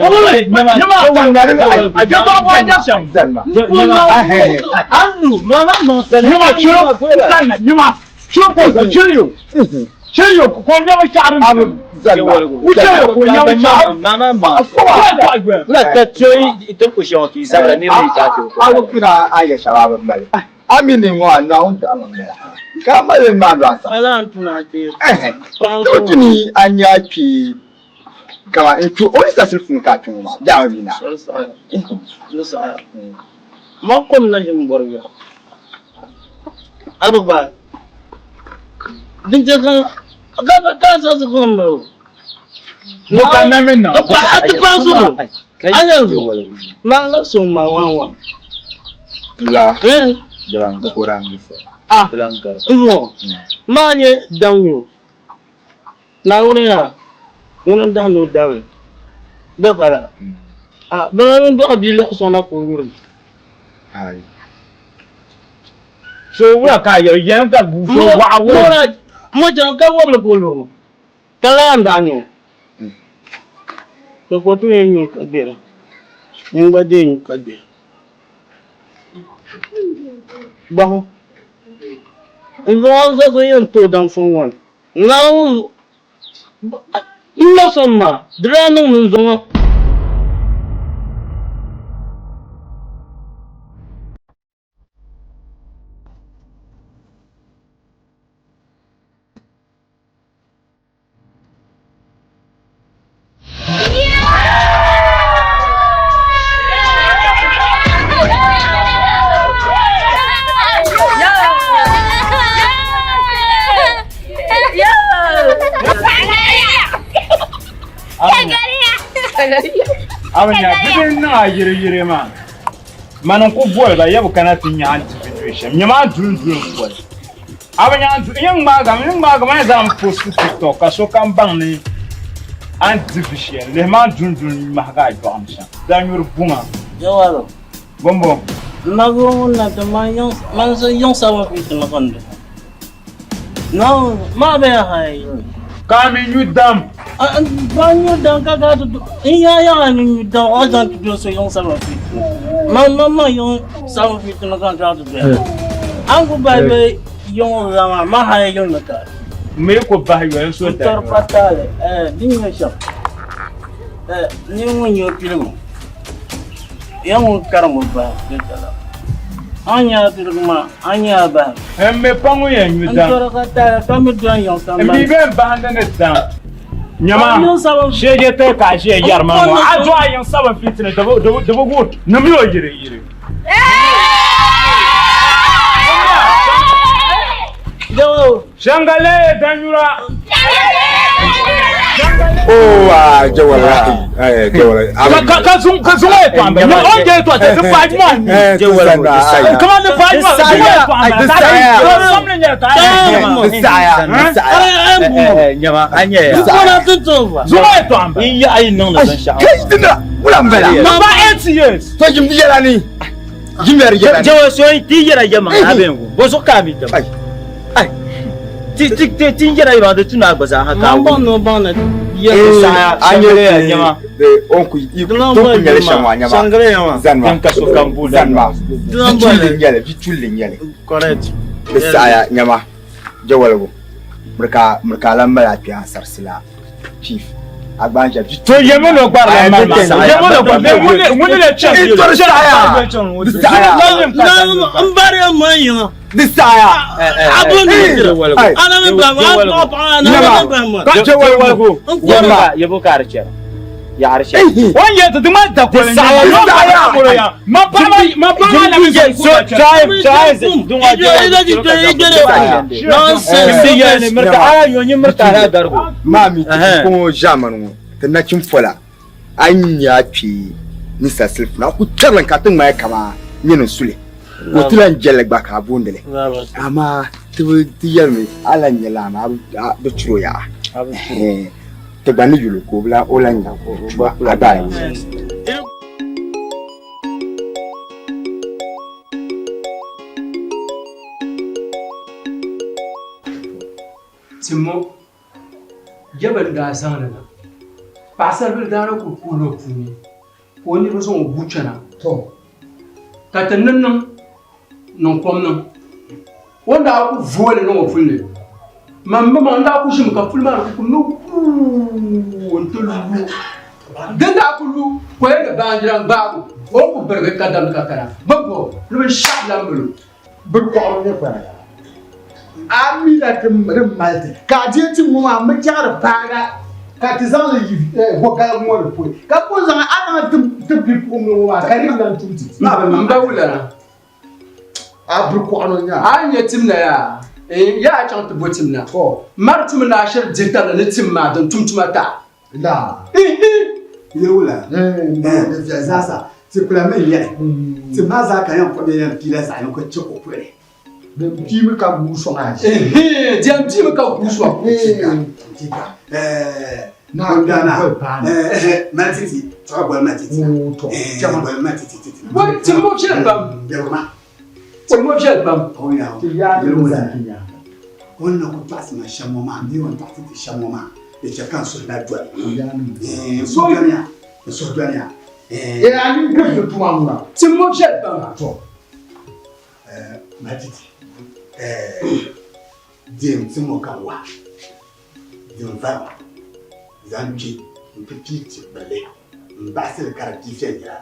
Nyama chiro kanna nyama chiro ko chiriyo chiriyo ko nyama shari chiriyo ko nyama shari mama ma la ta choi ito ku shon ki sabra ni ri ta ko A ku kpina a yɛ shɛba a bi mali. A mi ni ŋɔ a Naawuni daɣimi mali ka a mali maandi a sani. Ala n tuna kpee. To ti ni a nya a kpee kaman n kpe o ni sa sili puuni ka a kpe ŋɔ maa bee a bi mi na. Ma kom na ʒini bɔri ya. A bi gbaai. Din chɛ ka ka ka sa si kom mali o. Mo ka na mi na. A ti paai suhu. A yɛn zuɣu. Ma la suŋ ma wan wan. La. Eh. Ah. N-ŋɔ. Maa nyɛ daŋ yo. Naawuni yaa, ŋuni n-dahi ni o dabi bɛ bala. A bala ni dɔɣi bia lɛɣu sɔŋ na ka o yuri li. So wula ka a yɛli yɛn ka bu so waɣa wo. Mo chaŋ ka wɔbili ka o luri ka lala n-daa nyɛ o. Ka ka o ti yɛn nyu ka gbɛra, nyin gba dee nyu ka gbɛra. Gbahu, n zaŋ a zaɣisi yɛn ti o daŋfuni ŋɔ ni. Naawuni n ma sani maa, di daa niŋmi n zaŋ a. A bi nya bihi n-niŋ a yiriyiri maa. Mani n-ku boli ba ya bi kana ti nya a ni ti bi doli shɛm. Nyama a duli duli m-boli. A bi nya n yɛn ŋmaagimi n ŋmaagimi a ni zaŋ post TikTok ka sokam baŋ ni a ni di vi shɛli lihi maa dundun mahigi a dɔɣim shɛm danyuri buŋa. Jawaro. Bombo. Mago ŋun na ti man yiŋ man so yiŋ sabo fi ti ma kan di. No ma be hai. Ka mi nyu dam. Ba nyu dam ka ka ti n ya ya ni nyu dam o zaŋ ti do so yiŋ sabo fi. Ma ma ma yiŋ sabo fi ti ma kan ti do. An ku bai bai Yiŋ zaa maa, ma hali yiŋ ni ka. M mi ku bahi yoli n so N tɔri pa taali, eh, di ni nyɛ shɛm. Eh, ni ŋun nyɛ o piligu, ya ŋun karim o bahi viɛnyɛla. A ni nyɛ a piligu maa, a ni nyɛ a bahi. M mi pa ŋun yɛn nyu N dam. tɔri ka taali, ka mi dɔni yiŋ M sambani. mi bɛn bahindi ni dam. Nyama, sheje te ka a ʒiya yɛri ma ŋɔ, a do a yiŋ 750 ni di bi guui, niŋmi o yiri yiri. Shangale danyura. Oh, ah, jawala. Eh, jawala. Ka ka zung ka zung e to amba. No on je to te pa mo ni. Eh, jawala. Come on the pa mo. Zung e to amba. Di saya. Somle nya ta. Di saya. Di saya. Nyama anya ya. Zung e to amba. In ya ayi niŋ ni binshɛɣu. Kai dinda wula n bala. Number 8 years. To jim di yɛla ni. Jim yɛri yɛla ni. Jawa so ti yɛra yɛma a bɛ n ko. Bozuɣu ka a mi tam. Ai. Ti ti ti ti yɛra yɛma di tu na gba zaa ha ka a Man baŋ ni o baŋ ni Eh, a nyɛ nyama. O ku i to ku nyɛli shɛm maa nyama. Shangale nyama. Zanima. Din ka sokam bu Zanima. Bi tulli n nyɛli, bi tulli n nyɛli. Correct. Di saɣaya nyama jawaligu. Mirika mirika lan mali a kpɛ ansarisi la chief. A gba n ʒe bi To yɛmi no gbari la mali maa. Yɛmi no gbari. Ŋuni le chɛn. I tɔri saɣaya. Di saɣaya. N bari ya man yiŋa. Di saɣaya. A bo ni dira. Ana mi ba ma a paɣa ana mi ba ma. Ka jawaligu. N kɔri. Yebo ka di chɛra. Yaɣari chɛra. O yɛ ti di ma dakoli Di saɣaya. nyɛ. Ma ya. Ma pa ma ma pa ma na mi zan ku ba chɛra. Nonsense. Maa mi ti kuŋɔ ʒaamani ŋɔ ti nachin fola a yi nya a kpee ninsal silifu na a ku kpɛrili ka ti ŋmaya kaman nyini n suli ka o ti lan jɛlli gba ka a booni li amaa ti bi ti yɛlimi a lan nya laa maa a bi churi o yaɣa ti gba ni yuli ka o lan nya a gba a yi Timmo, Jɛba n-daa zaŋ li na. Paɣisaribila daa na kul kuhila o puuni ka o niriba zaŋ o gu chana. Ka ti ni niŋ niŋ kom niŋ. O ni daa kul vooi li niŋ o puli ni, man ba maa n-daa kul ʒimi ka puli maa ni kul kumdi wuu nti lu. Din daa kul lu ka o yɛn ni baanjira n-gbaag o, o ni kul birigi ka damdi ka kana. Bɛ bɔh o ni binshɛɣu lan mali o. Bɛ kɔɣiri nyɛ kpana. A mi la din mali ti ka a deei tim ŋɔ maa m-bi chaɣiri paaga ka ti zaŋ li yi gɔgaligu ŋɔ ni pɔi ka pun zaŋ a zaŋ ti bipuɣiŋga ŋɔ maa ka di lan tum ti. M ba wulana. A biri kɔɣu ni nya. A ni nya tim na yaa? Ɛɛn, yaa a chaŋ ti bo tim na. Mari tum n daa shiri dihi tabili ni tim maa din tum tuma taɣi. La. Yewula, di viɛli zaasa, ti kpila mi n-yɛli, ti maa zaa ka yɛn kpuɣi bɛ yɛn piila zaɣ yini ka chɛ o kpuɣili. Din piimi ka guui sɔŋ a ʒi. Diɛm piimi ka guui sɔŋ. Tika, Bundana, mali titi, tɔɣa boli ma titi. Boli ma titi titi. Boli ti mo viɛli pam. Bɛbu ma. Ti mo viɛli pam. Yewula, o ni na ku tɔɣisi ma shɛm ŋɔ maa, bee o ni tɔɣisi ti shɛm ŋɔ maa, di chɛ ka n suhu na doli. N suhu dɔniya, n suhu dɔniya. A ni gili di tuma ŋuna. Ti mo viɛli pam. Mali titi, deem ti ŋɔ ka wa, dim varima zaŋ kpe nti pii ti kpulli m-baɣisi li ka di pii viɛnyɛla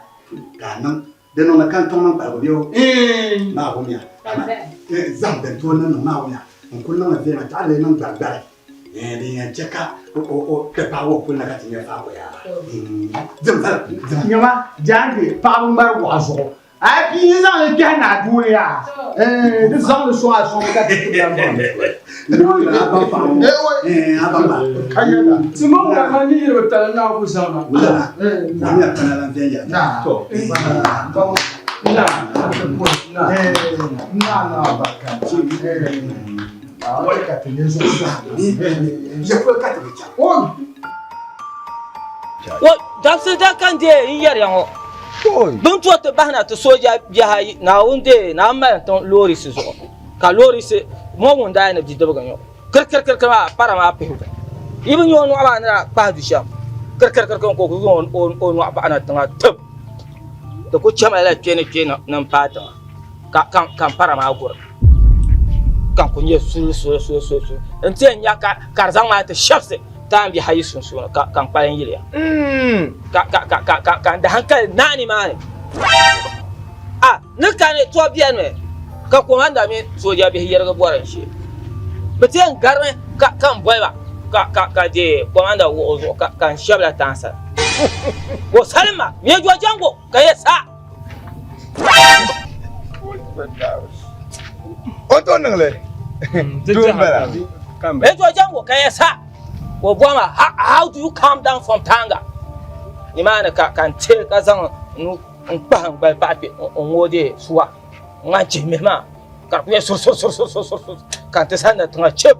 ka a niŋ di niŋdi kantɔŋ mini kpaligu bee o maa wumya zahim din tooi niŋ niŋ maa wumya n kuli niŋli viɛnyɛla taɣi lee niŋ gbarigbari din yɛn chɛ ka ti paagi o puli na ka ti nya faako yaa dim vala Nyama jaangbee paɣaba ŋmari waɣa zuɣu A yi pii yi zaŋ li kpɛhi naa duu yaa, di zaŋ li sɔŋ a sɔŋ ka ti ti lan baŋ. Ti ma wula ka ni yiri bi tali naa ku zaŋ na. O dabisili da ka n deei n yɛri ya ŋɔ bɛ ni tooi ti bahina ti sooja bihi ayi Naawuni deei Naawuni mali n tiŋ loorisi zuɣu ka loorisi ŋɔ ŋun daa ni bidibigi n-nyɛ o kirikirikiri maa para maa pihigu yi bi nya o nɔɣu maa ni daa kpahi du shɛm kirikirikiri ka o ku zaŋ o nɔɣu bahina tiŋa tib di ku chɛmi lala kpe ni kpe ni m-paai tiŋa ka m para maa guri. Ka n ku nyɛ suli suli suli suli suli n ti yɛn nya ka ka di zaŋ maa ti shɛbisi taan bihi ayi sunsuuni ka ka n kpalim yiliya ka ka ka ka ka ka n di hankali naai nimaani a ni kani tɔbu beni mi ka komanda mini sooja bihi yirigi bɔri n shee bɛ ti yɛn garimi ka ka n boli ba ka ka ka deei komanda wuɣi o zuɣu ka ka n shɛbila taansa ka o salim ma Major Jango ka yɛ sa O to niŋli. Doo n bala. Major Jango ka yɛ sa ka o bɔhi ma how do you calm down from Tanga nimaani ka ka n teei ka zaŋ n n kpahi n gbali paɣa kpɛ n ŋooi deei suwa n ŋan chihi mihi maa ka di ku nyɛ sursursursursursu ka n ti sanna tiŋa chip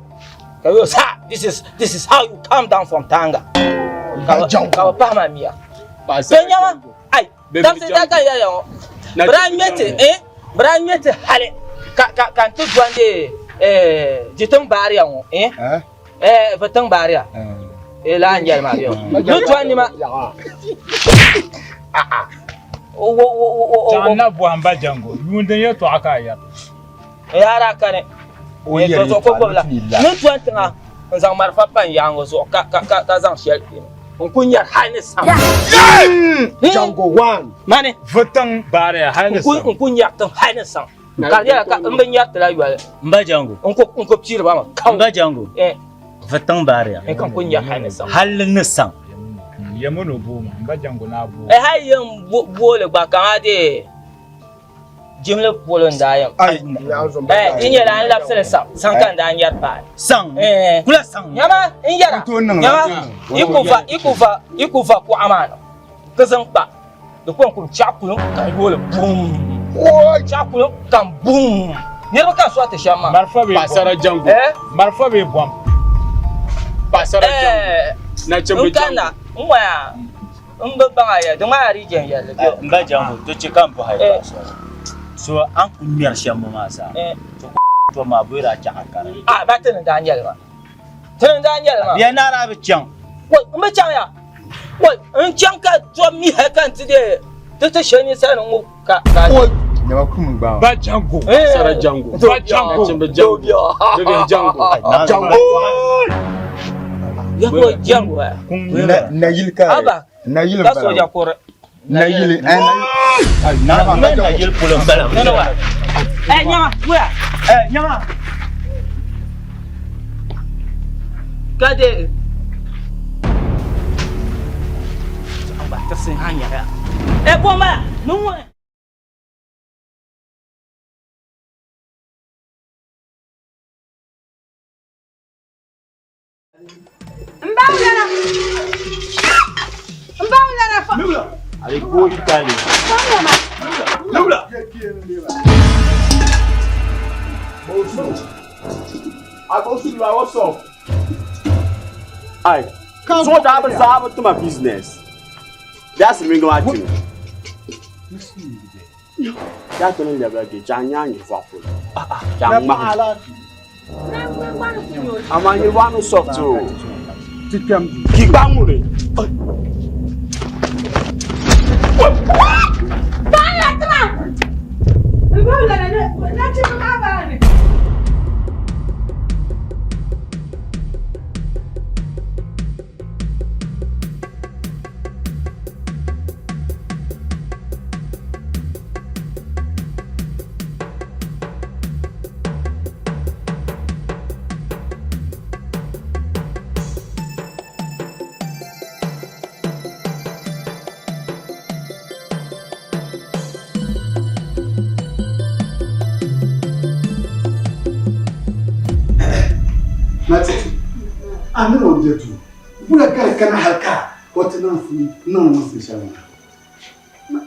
ka yɛ sa this is this is how you calm down from Tanga ka ka bi pahi ma miya to nyɛma ai Dabisi daa ka yɛliya ŋɔ, bɛ daa ŋme ti, eh, bɛ daa ŋme ti hali ka, ka, ka n ti dɔndi, eh, di tiŋ baariya ŋɔ, eh, eh, vi tiŋ baariya, eh, laa n-yɛli maa bɛ ni dɔndi ma. O, o, o, o, o, o. Chaŋ na bɔhim ba Jango, yuun din yɛtɔɣa ka a yɛri. Yaara kani. O yɛri yɛtɔɣa ko gbubila. Ni dɔni tiŋa n zaŋ marafa pa n yaangi zuɣu ka ka ka ka zaŋ shɛli kpɛ n ku nyɛri hali ni sam. Jango one. Mani. Vutiŋ baariya hali ni sam. N ku nyɛri tiŋ hali ni sam. Ka di nyɛla ka n bi nyɛri tila yoli. M ba Jango. N ku n ku piiri ba mi. M ba Jango. Vutiŋ baariya. N ka n ku nyɛri hali ni sam. Hali ni sam. Yɛmi ni o booi ma. M ba Jango ni a booi. Hali yɛn booli gba ka maa dee. Jimli polo n daa yɛm. Eh, di nyɛla n labisili saŋ, saŋ ka n daa nyɛri paai. Saŋ? Eh. Kula saŋ? Nyama n yɛra, nyama yi ku va, yi ku va, yi ku va kuɣa maa ni ka zaŋ kpa di ko n kum chaɣ kulim ka n yooli bum. Chaɣ kulim ka n bum. Niriba ka n sɔri ti shɛm maa. Marafa bee bom. Paɣasara jango. Eh? Marafa bee bom. Paɣasara jango. Eh. Nachimbi N kanna, jango. n waya. N bi baŋ a ya, di ŋmaa region yɛlli bɛ. M ba Jango, di chɛ ka m bɔhi a shɛli. So a ni kuli ŋmɛri shɛm ŋɔ maa zaa, to ku tɔbu maa bɔyiri a chaɣ a kara. A ba ti ni daa nyɛli maa. Ti ni daa nyɛli maa. Bia naa daa bi chaŋ. Wai, m bi chaŋ ya. Wai, n chaŋ ka tɔbu mi hali ka n ti deei ti ti shɛli ninsal ni ŋub ka ka. Wai, nyɛma kum n gbaai ma. Ba Jango. Paɣasara Jango. Ba Jango. Nachimbi Jango. Bibihi Jango. Jango. Ya ko Jango ya. Nayili ka Aba. Nayili Ka soja kuri. Nayili. Eh, nayili polo n bala. Nana wa. Eh, nyama, wuya. Eh, nyama. Ka de. Ba tirisi ha nyɛra. Eh, bomba, niŋ N ba wulana. N ba wulana fa. Ale goyi tali. Fa ma. Nubla. I go see you, what's up? Ai, so da ba za ba tuma business. Da su mi ga ti. Ya to ni lebra ge ja nya ni fa ko. Ja ma. Ama ni wa no soft o. Ti kpɛm du. Ki gba mu re. Ba ya tuma. N ba wulana na ci ma ba ni. Matiti, a ni o bɛ duu wula ka di kana hali ka o ti niŋ niŋ niŋsim shɛli maa?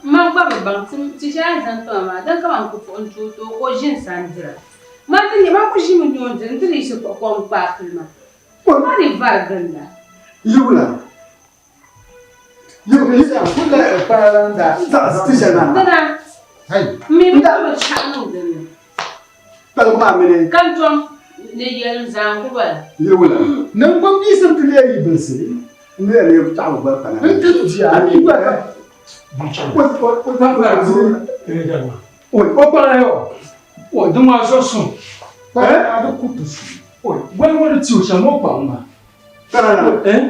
Man gba bi baŋ ti shɛli a ni zaŋ ti ma maa din ka man ku fuɣi n-tooi ti o ka o ʒi n sani dira. Man ti nya man ku ʒimi ni o diri n-ti leei shikɔɣu kom kpaai pili ma. Ma di vari ginda. Yi wula? Yi wula? Zaɣisi ti shɛli maa. Dina, m mi bi tooi binshɛɣu niŋ din ni. Kpaligu maa mini. Ka n tom ni yɛlim zaa n-ku bala. Yi wula? Niŋgbuŋ biisim ti leei yi bilisi n-leei leei taɣibu gbali pana. N ti di a mi gba ka. O kpaŋa yo. O di ŋɔ so sum. Kpana di ku ti su. Oi, goli ŋɔ ni ti o shɛm o kpaŋ maa. Kpana na. Eh?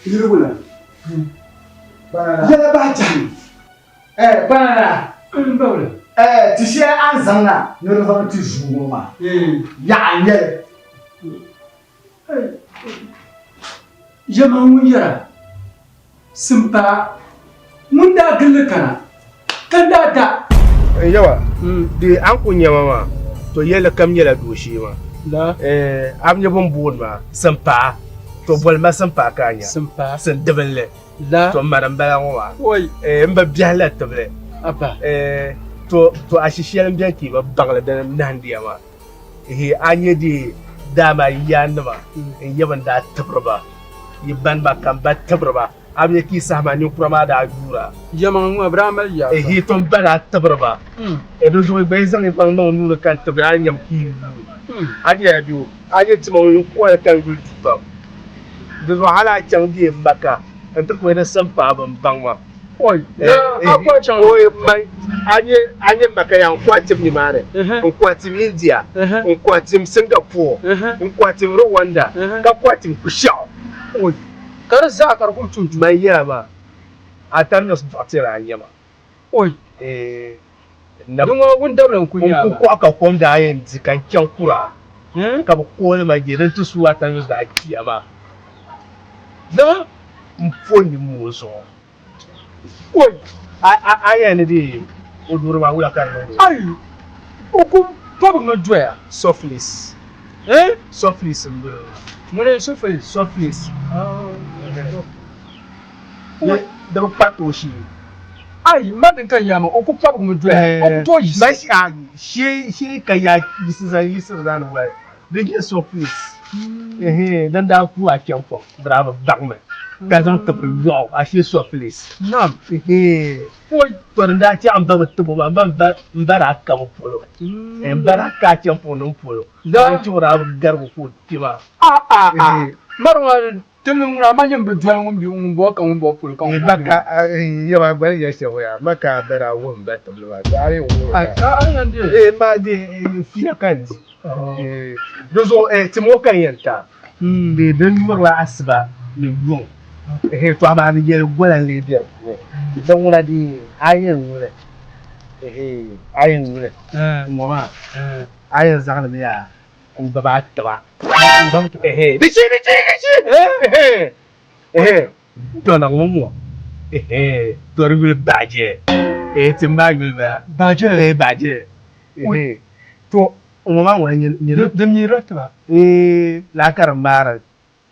Yirigu na. Kpana na. Yɛla bahi jahi. Eh, kpana na. N bawla. Eh, ti shɛli a ni zaŋ na ni di zaŋ ti zuu ŋɔ maa. Yaɣa n-nyɛ li. Yɛma ŋun yɛra, Simpaa ŋun daa gilli kana, ka n daa da. N yaba, di a ni ku nya ma maa, to yɛlli kam nyɛla dooshee maa. A bi nya bɛ ni booni ma Simpaa, to boli ma Simpaa ka a nya. Sindibinli. To m ma din bala ŋɔ maa. M bi biɛhi la tibili. To ashi shɛli m-beni ka yi bi baŋ li dini nahindiya maa. Ehe a nyɛ di dama yi yaannima n-nyɛ bɛn daa tibiri ba, yi baniba ka m ba tibiri ba. A bi nya ka yi saha maa ninkura maa daa yuura. Yɛlimaŋli ŋɔ bɛ daa mali yaa pam. Ehe to m ba daa tibiri ba. E di zuɣu yi gba yi zaŋ yi maŋ niŋ nuu ni ka n tibiri a ni nyam ka yi yuui. A nyɛla bɛ o, a nyɛ tima ŋun kɔhili ka n yuli du pam. Di zuɣu hali a chaŋ bɛ Maka nti kpuɣi di simpaai bɛn baŋ ma. Oi, a kɔhi chaŋ. Oi, man, a nyɛ, a nyɛ Maka yaa, n kɔhi tim nimaani, n kɔhi tim India, n kɔhi tim Singapore, n kɔhi tim Rwanda, ka kɔhi tim Kushɛɣu. Oi, ka di zaa ka di kuli tum tuma. Man yɛla maa, a tari dɔɣitɛra a nyɛ ma. Oi, Eh, di ŋɔ wundabili n-kuli nyɛ a N maa. ku kɔɣi ka kom daa yɛn di ka n chaŋ kura, ka bɛ kooli ma je din ti suui a tari daa kpiya maa. Dama n po nimmoo zuɣu. Oi! A yɛn ni di o duri maa wula ka di niŋdi o? Ai! O ku pɔbigimi doya. Syphilis. Eh? Syphilis m-bala. Ŋuni syphilis? Syphilis. Di bi kpariti o shee. Ai! Ma din ka yaa maa, o ku pɔbigimi doya. O ku tooi yiɣisi. Ma shee ka yaa yiɣisi zaŋ yiɣisiri zaani wali. Di nyɛ surprise din daa ku a kpɛm pɔŋ di daa bi baŋ mi ka zaŋ tibiri yɔɣu ashee surprise Naam. To din daa chɛ n ba bi tibo maa m ba daa ka bi polo m ba daa ka a kpɛm pɔŋ ni polo din chɛ o daa bi garigi ka o kpi maa. Mari ŋɔ Ti mi ŋuna amaa nyini bi doli ŋun bi ŋun bɔ ka ŋun bɔ polo ka ŋun bɔ. Maka yɛma gbali yɛ shɛm yaa maka bɛ daa wuhim ba tibili maa to a yi wuhiri ka a yɛn di eh ma di fiila ka n di di zuɣu eh tim o ka n yɛn ta di din nyurila asiba ni yuŋ eh to amaa di yɛli gola n lee bɛ di puuni din ŋuna di a yɛn nyuli eh a yɛn nyuli ŋɔ maa a yɛn zaŋli mi yaa N gbubi a tiba. Di chi di chi di chi. To niŋ mi ŋɔ. To di yuli baajɛ. Ti maa yuli bala. Baajɛ. Baajɛ. To ŋɔ maa ŋuna nyɛ. Di miira tiba. Laa ka di maara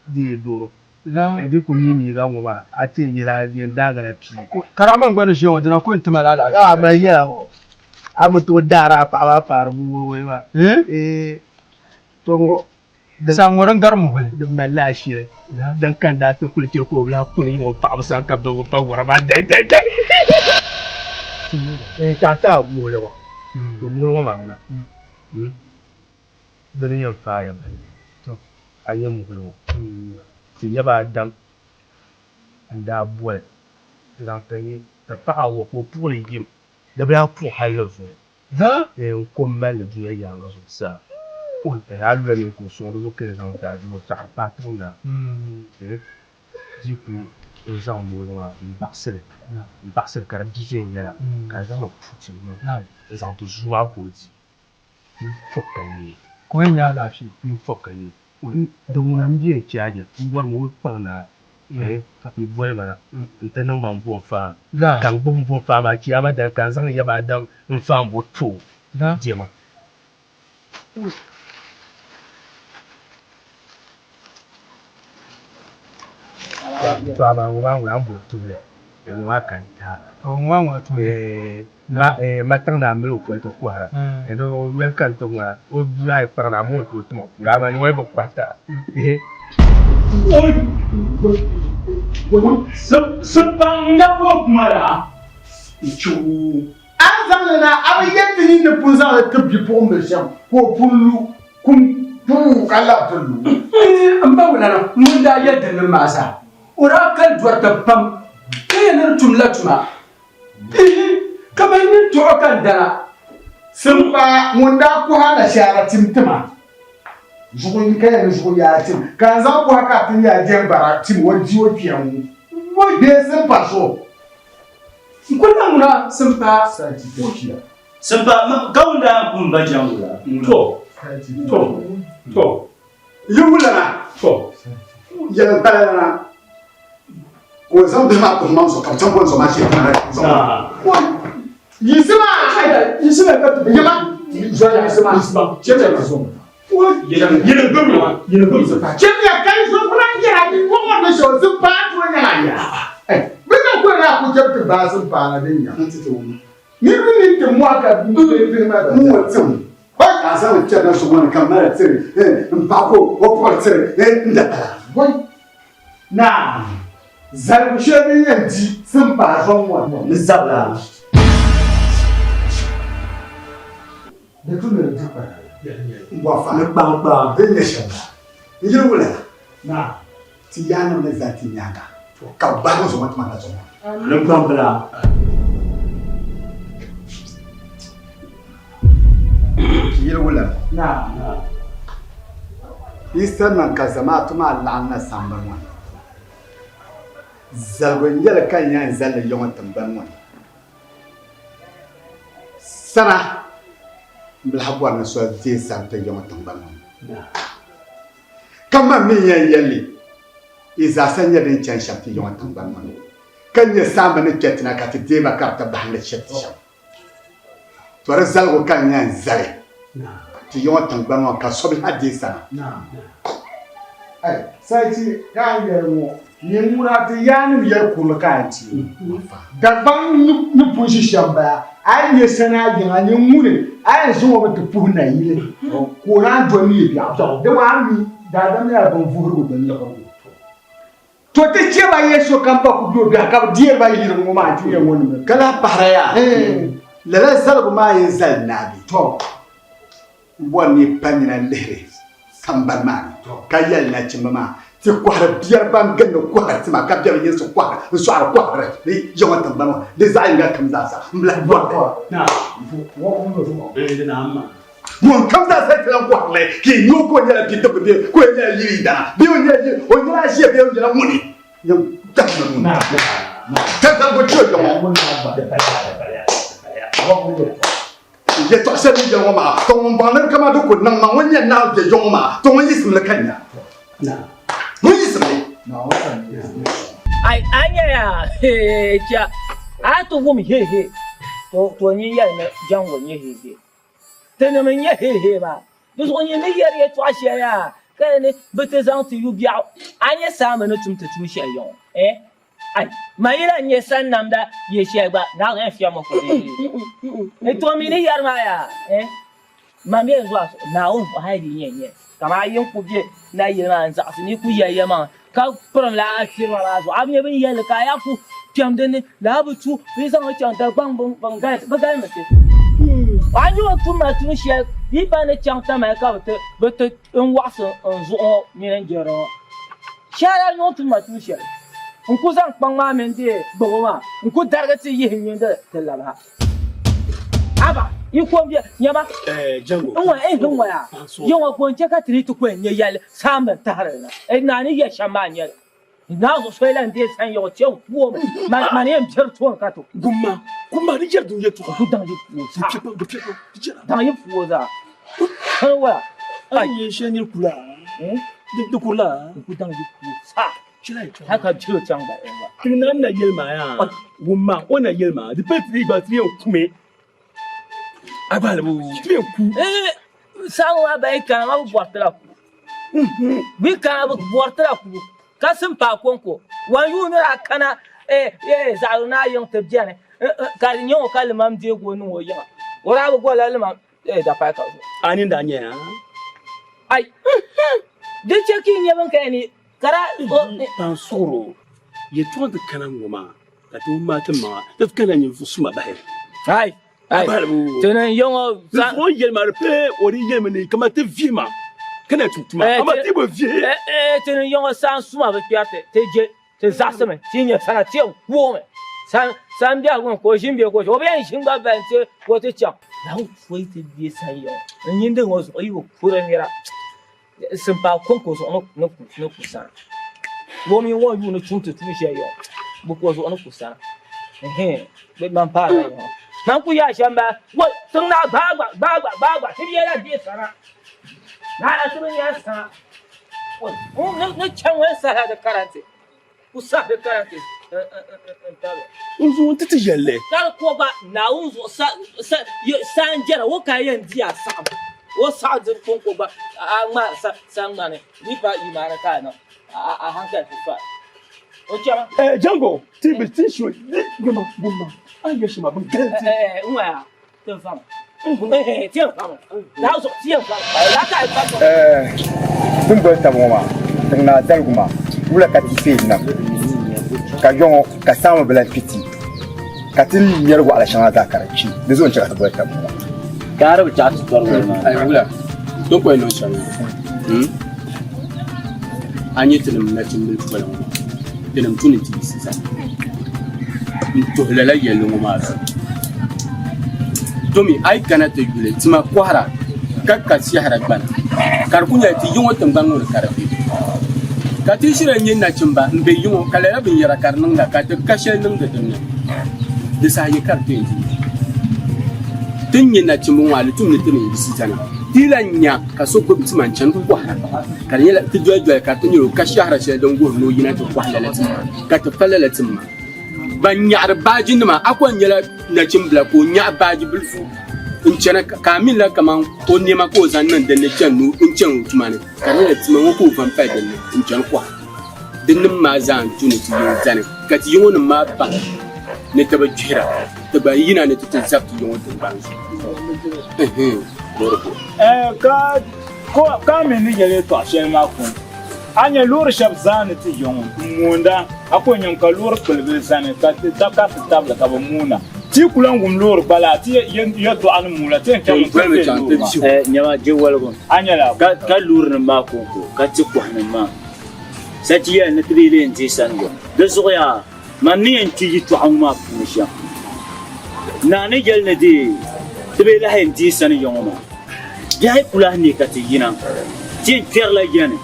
di doro. Di ku mi miiga ŋɔ maa a ti nyɛla yɛn daagila pii. Karama gba ni ʒiya ŋɔ dina ko n tima lala. A mali yɛla ŋɔ a bi tooi daari a paɣaba a paari bi woi maa. To ŋɔ Sa ŋɔ din gari muhili. Din mali ashili din ka n daa ti kuli chɛ ka o lahi kuli yiŋ o paɣaba sani ka bɛ bi pa wara maa dai dai dai. Ka a ti a muhili ŋɔ to muhili ŋɔ maa ŋuna. Di ni yɛn faai ya bahi, tɔ! A nyɛ muhili ŋɔ. Ti yaba Adam n-daa boli n-zaŋ ti yi ti paɣ a ŋɔ ka o puɣi li yim, di bi lahi puɣi hal ni zuŋɔ. N-ko m-mali li dunia yaaŋa zuɣusaa. A lula ninkuŋ suŋ di zuɣu ka yi zaŋ ti a dino saɣiri paai tiŋ naa. Di ku n-zaŋ mooli maa m-baɣisi li, m-baɣisi li ka di bi viɛnyɛla, ka a zaŋ li pu tim maa n-zaŋ ti zuu maa ka o di. N-fɔb ka nyee. Ka o yɛn nya alaafee. N-fɔb ka nyee. Din ŋuna m-be n chaaja m-bɔri ma o yi kpaŋ na ka yi boli ma na nti niŋ ma m-bo n-faam. Ka n gbubi m-bo n-faam maa chiyaama dali ka n zaŋ yaba Adam n-faam bo ti o diɛma. To amaa ŋɔ maa ŋuna a ni boli tibili ŋɔ maa ka n taai. Ŋɔ maa ŋuna tibili. Ma tiŋ naa mali o poli ti kɔhira o yoli ka n ti ŋuna o bia yi kpaŋ na a mooi ti o tima puli amaa nyɛ ŋɔ yi bi kɔhi ti a. A ni zaŋ li na, a bi yɛli ti nini ni pun zaŋ li tib bipuɣimbil shɛm ka o pun lu kum puu ka lab ti lu. M ba wulana ŋun daa yɛli dinnim maa zaa, o daa kali dɔriti pam ka yɛli ni di tumla tuma. Ihi, kaman nyin tuɣi ka n dana. Simpa ŋun daa kuhi anashaara tim ti ma. Zuɣu n ka yɛli zuɣu yaa tim ka n zaŋ bɔhi ka a ti nya jɛŋbara tim o di o kpiɛŋ ŋɔ bee simpa so. N kuli niŋ ŋuna simpa o kpiya. Simpa ka ŋun daa pun ba jɛŋgu la. To, to, to. Yi wulana, to, yɛlim pala lana ka o zaŋ bihi maa kpuɣi maŋ zuɣu ka bɛ chaŋ bɔni zuɣu maa shee ti mali zuɣu. Yiɣisima! Yiɣisima ka ti yima yiɣisima chɛmiya ka zuŋ chɛmiya ka yi zuŋ kuna yɛra yi kɔŋɔ ni shɛli zim paa ti o nyɛla ya bɛ na kuli na ku chɛbi ti baai zim paa na din nya niriba ni ti mɔhi ka bihi maa n ŋɔ tim ka a zaŋ kpɛri na zuŋɔ ni ka mali tiri n paɣa ka o puɣiri tiri n da pala Naa, zaligu shɛli din yɛn di simpaai zɔŋ ŋɔ ni zabila. Di tu ni di di kpana. Bɔfa ni kpaŋkpaŋ. Din nyɛ shɛm la, n yili wula la, Naa, ti yaannim ni zali ti nyaaŋa, ka bɛ gbaagi zuŋɔ ti ma na zuŋɔ. Ni gbambila. N yili wula la. Naa. Yi sani ka zamaatu maa laɣim na sambani ŋɔ ni. Zaligu n-nyɛ li ka n yɛn zali li ya ŋɔ tiŋgbani ŋɔ ni. Sana m-bi lahi bɔri ni soli deei sani ti ya ŋɔ tiŋgbani ŋɔ ni. Ka man mi yɛn yɛli li, yi zaasa nyɛ din chani shɛm ti ya ŋɔ tiŋgbani ŋɔ ni, ka nyɛ saamba ni kpe ti na ka ti deei ba ka di ti bahindi shɛb ti shɛm. To di zaligu ka n yɛn zali ti yiŋɔ tiŋgbani ŋɔ ka so bi lahi deei sana. Sayichi ka a yɛli ŋɔ nyin ŋuna ti yaannim yɛli kurili ka a ti Dagbaŋ ni pun ʒi shɛm bala a yi nya sana yiŋa nyin ŋuni a yɛn zaŋ o mi ti puhi nayili ka o naan doli neei biɛɣu dama a mi daadam nyɛla binvuhirigu binliɣirigu. To ti chɛ ba yɛ sokam pa ku be o biɛhi ka bɛ deeri ba yiri ŋɔ maa ti yɛ ŋɔ ni mi. Ka lahi pahira yaa, lala zaligu maa yi zali naagi, To. M bɔri ni yi pa nina lihiri sambani maa ni, ka yɛli nachimba maa, Ti kɔhiri biɛri ban gindi kɔhiri tima ka bɛ bi yinsi kɔhiri n-sɔɣiri kɔhiri ni ya ŋɔ tiŋgbani ŋɔ di zaɣ yiŋga kam zaasa m-bi lahi bɔri li. Ŋun kam zaa sa ti lan kɔhiri li, ka yi nya o ka o nyɛla bidibga bee ka o nyɛla yili yidana bee o nyɛla yili o nyɛla ʒia bee o nyɛla ŋuni yɛn dahima nuu ni ka zaligu ti o ya ŋɔ. Yɛtɔɣ shɛli ni ya ŋɔ maa, ka ŋun baŋ ni di kaman di ku niŋ ma ŋun nyɛ naa bɛ ya ŋɔ maa, to ŋun yiɣisim li ka nya. Ŋun yiɣisim li. Ai, a nya yaa, hee, cha, a ti wum hee hee, to, to nyin yɛli ni jɛŋgu n-nyɛ hee hee. Tinim n-nyɛ heehee maa. Di zuɣu nyin ni yɛri yɛtɔɣ shɛli yaa ka di ni bɛ ti zaŋ ti yu biɛɣu. A nya saamba ni tum ti tuun shɛli ya ŋɔ? Eh? Ai! Man yi lan nya sannamda yɛ shɛli gba, Naawuni yɛn fiɛm ma ko heehee. To mi ni yɛri maa yaa? Eh? Man mi yɛn zuɣu a suhu, Naawuni zuɣu hali di yi nyɛ n-nyɛ kaman a yi n-ku be nayili maa n-zaɣisi ni yi ku yɛli yɛlimaŋli ka pirimla a firima maa zuɣu, a bi nya bɛ ni yɛli li ka a yaa ku kpɛm din ni lala bi tu bɛ yi zaŋ li chaŋ Dagbaŋ bɛn galisi bɛ galimi ti. A nya o tum ma tuun shɛli yi pa ni chaŋ Tamale ka bɛ ti bɛ ti n waɣisi n zuɣu ŋɔ mini n jirili ŋɔ. Shɛhira nya o tum ma tuun shɛli n ku zaŋ kpaŋ maa mini di gbubo maa n ku darigi ti yihi n nini ti labi ha. Aba, yi ko m-be nyama. Jango. N ŋɔ, eh, n ŋɔ yaa. Yi ŋɔ ko n-chɛ ka ti ni ti ko n-nyɛ yɛlli saamba n-tahiri li na. Eh, naa ni yɛli shɛm maa n-nyɛ li. Naa zuɣu so yi lan deei sanyɔɣu kpe n-ku o mi, mani yɛn biri tooni ka ti. Gumma, gumma, di jɛri dun yɛtɔɣa. Ku daŋ yi puo zaa. Di piɛ pam, di jɛra. Daŋ yi puo zaa. N wala. A yi yɛn shɛli niri kula, di kurila. Ku daŋ yi puo zaa. Hal ka biri o chaŋ gba. Tiŋ naa na yɛli maa yaa, wumma, o na yɛli maa, di pali ti gba ti yɛn kumi. A gba ti yɛn ku. Saɣiŋ maa ba yi kana maa bi bɔri ti la kubu. Bɛ yi kana bɛ bɔri ti la kubu ka simpaai kɔŋko. Wan yuui ni daa kana zaɣ naa yiŋ ti beni ka di nyɛ o ka limam deegi o niŋ o yiŋa. O daa bi gɔrila limam dapali ka zuɣu. A nini daa nyaya? Ai! Di chɛ ka yi nya bɛn ka ni ka daa. Paŋ suɣiro yɛtɔɣa ti kana ŋɔ maa ka ti maai ti maŋa ti kana ninvuɣ suma bahi. Ai! Ai! Ti ni yɛŋɔ. O ni yɛli maa di pali o di yɛlimi ni kaman ti vihi ma ka na tum tuma amaa ti bi vihi. Ti ni yɛŋɔ saan suma bi kpɛri ti, ti je, ti zaɣisimi, ti nya sana ti yɛn ku o mi. San biɛhigu ni ka o ʒini bee ka o ʒi, o bi yɛn ʒini gba bali nti ka o ti chaŋ. Naawuni so yi ti deei san yɛŋɔ n-nyindi ŋɔ zuɣu yi bi kuri nira. Simpaa kɔŋko zuɣu ni ku sana. O mini o yuuni tum ti tuun shɛli yɔŋ, bɛ ko zuɣu ni ku sana. Ɛhɛn, bɛ ban paai la yɔŋ. Man ku yaa shɛm bala, woi, tiŋ naa gbaai gba, gbaai gba, gbaai gba, ti bi yɛla deei sana. Naa la ti bi yɛli sana. Woi, ni chaŋ ŋɔ n-sahi di karanti. Ku sahi di karanti n-tabi. N zuŋɔ ti ti yɛlli. Ka di ko gba Naawuni zuɣu sa n-jɛra o ka a yɛn di a saɣim. O saɣi diri kɔŋko gba a ŋmaari sa ŋmani di pa yimaani ka a niŋ a hankali ti fa. O chɛma. Eh, Jango, ti bi ti sho di goma goma a yɛ shɛma bin galinti. Eh, n waya ti n fama. Eh, ti n fama. Daa zuɣu ti n fama. Daa ka pa. Eh, tin boli tabi ŋɔ maa, tiŋ naa zaligu maa, wula ka ti fee nam ka yɔŋɔ ka saama bi lahi kpi ti ka ti ni ŋmɛri waɣala shɛŋa zaa ka di kpi di zuɣu n-chɛ ka ti boli tabi ŋɔ maa. Ka di bi chaɣ ti tɔri wali maa. Ayi wula, ti ni kɔya niŋ shɛm ŋɔ, a nya tinim nachimbili poli ŋɔ maa, tinim tu ni ti yiɣisi zani n-tuhi lala yɛlli ŋɔ maa zuɣu. Domi a yi kana ti yuli tima kɔhira ka ka shɛhira gbana, ka di ku nyɛla ti yi ŋɔ tiŋgbani ŋɔ ni ka di be. Ka ti ʒira n-nyɛ nachimba m-be yi ŋɔ ka lala binyɛra ka di niŋda ka ti ka shɛli niŋdi din ni, di saha yi ka di ti yɛn di. Ti ni nyɛ nachimba ŋɔ a di tum ni ti ni yiɣisi zani. Ti yi lan nya ka so gbubi tima n-chani kɔhira ka di nyɛla ti doli doli ka di ti nyɛla o ka shɛhira shɛli din wuhiri ni o yina ti kɔhi lala tim maa ka ti pa lala tim maa. Ban nyaɣiri baajinima, a kɔŋ nyɛla nachimbila ka o nyaɣi baaji bilifu n-chana ka a mi la kaman o nɛma ka o zaŋ niŋ din ni chani n-chani o tuma ni ka di nyɛla tima ŋɔ ka o va m-pali din ni n-chani kɔhira. Dinnim maa zaa n-tu ni ti yi zani ka ti yiŋɔnim maa baŋ ni ti bi gbihira, ti gba yina ni ti ti zabi ti yiŋɔ tiŋgbani zuɣu. Ka a mi ni yɛli yɛtɔɣ shɛli maa puuni, a nya loori shɛb zaani ti yiŋɔ m-moonda, a ku nya ka loori kpilibili zani ka ti tabili ka bɛ moona. Ti yi ku lan wum loori gba laa, ti yɛtɔɣa ni mooi la, ti yɛn chaŋmi ti kpe loori maa. Nyama je waligu. A nyɛla Ka loorinima maa kɔŋko, ka ti kɔhinima maa. Sachi yɛli ni ti bi lee n-deei sani gba. Di zuɣu yaa, man ni yɛn kpi yɛtɔɣa ŋɔ maa puuni shɛm, naa ni yɛli ni di ti bi lahi yɛn deei sani ya ŋɔ maa, biɛhi ku lahi ne ka ti yina. Ti yɛn kpɛrila ya ni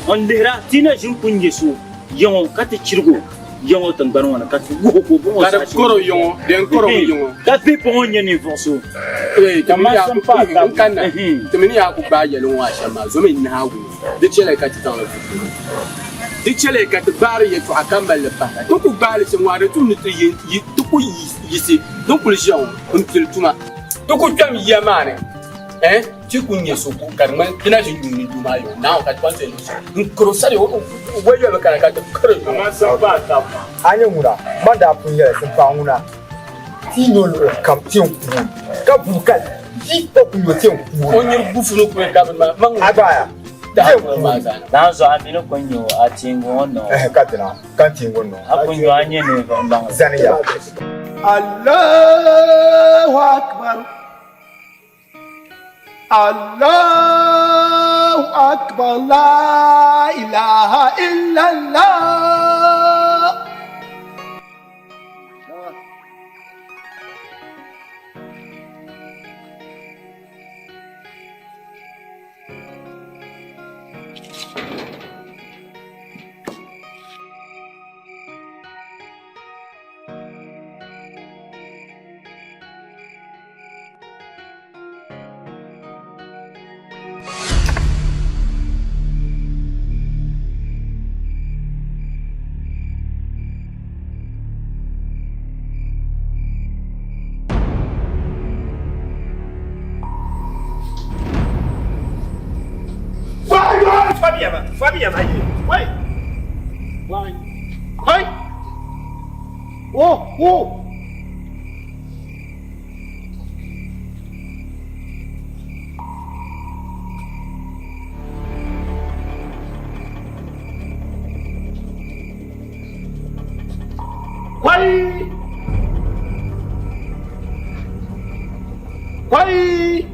n-lihira ti na ʒini pun nyɛ so ya ŋɔ ka ti chirig o ya ŋɔ tiŋgbani ŋɔ ni ka ti wuhi o ka o bɔŋɔ Ka di saha kɔr o ya ŋɔ, di yɛn kɔr o mi ya ŋɔ. Ka bɛ bɔŋɔ nyɛ ninvuɣ so. Ee, ti mi ni yaa ku gbaai yɛli ŋɔ a shɛm maa, zomi Naawuni. Di chɛliya ka ti zaŋ li vuhim maa. Di chɛliya ka ti gbaari yɛtɔɣa ka mali li pahira. Ti ku gbaai li shɛm ŋɔ, a di tum ni ti ku yiɣisi din kul ʒiya ŋɔ m-pili tuma. Ti ku kpɛm yiya maa ni, ɛɛn, ti ku nya so ka di ŋmani ti na ʒi yuuni duu maa yɔŋ Naawuni ka ti kpaŋsi ni so n-kar o sani, o yoli mi kana ka ti kar o yɔŋ. A nyɛ ŋuna, man daa pun yɛli simpaa ŋuna ti nyo luɣili kam ti yɛn kuui ka buhi ka di o ku nyo ti yɛn kuui. O nyiri bufu ni kuli ka bi ma maŋ A gbaaya ti yɛn kuui. Naan zuɣu a mi ni kuli nyo a tiŋgu ŋɔ noo. Ɛhɛ ka dina ka n tiŋgu noo. A kuli nyo a nyɛ ninvuɣ maŋli. Zani ya. Allahu Akbar Allahu Akbar La ilaha illallah. 哦哦。喂，喂。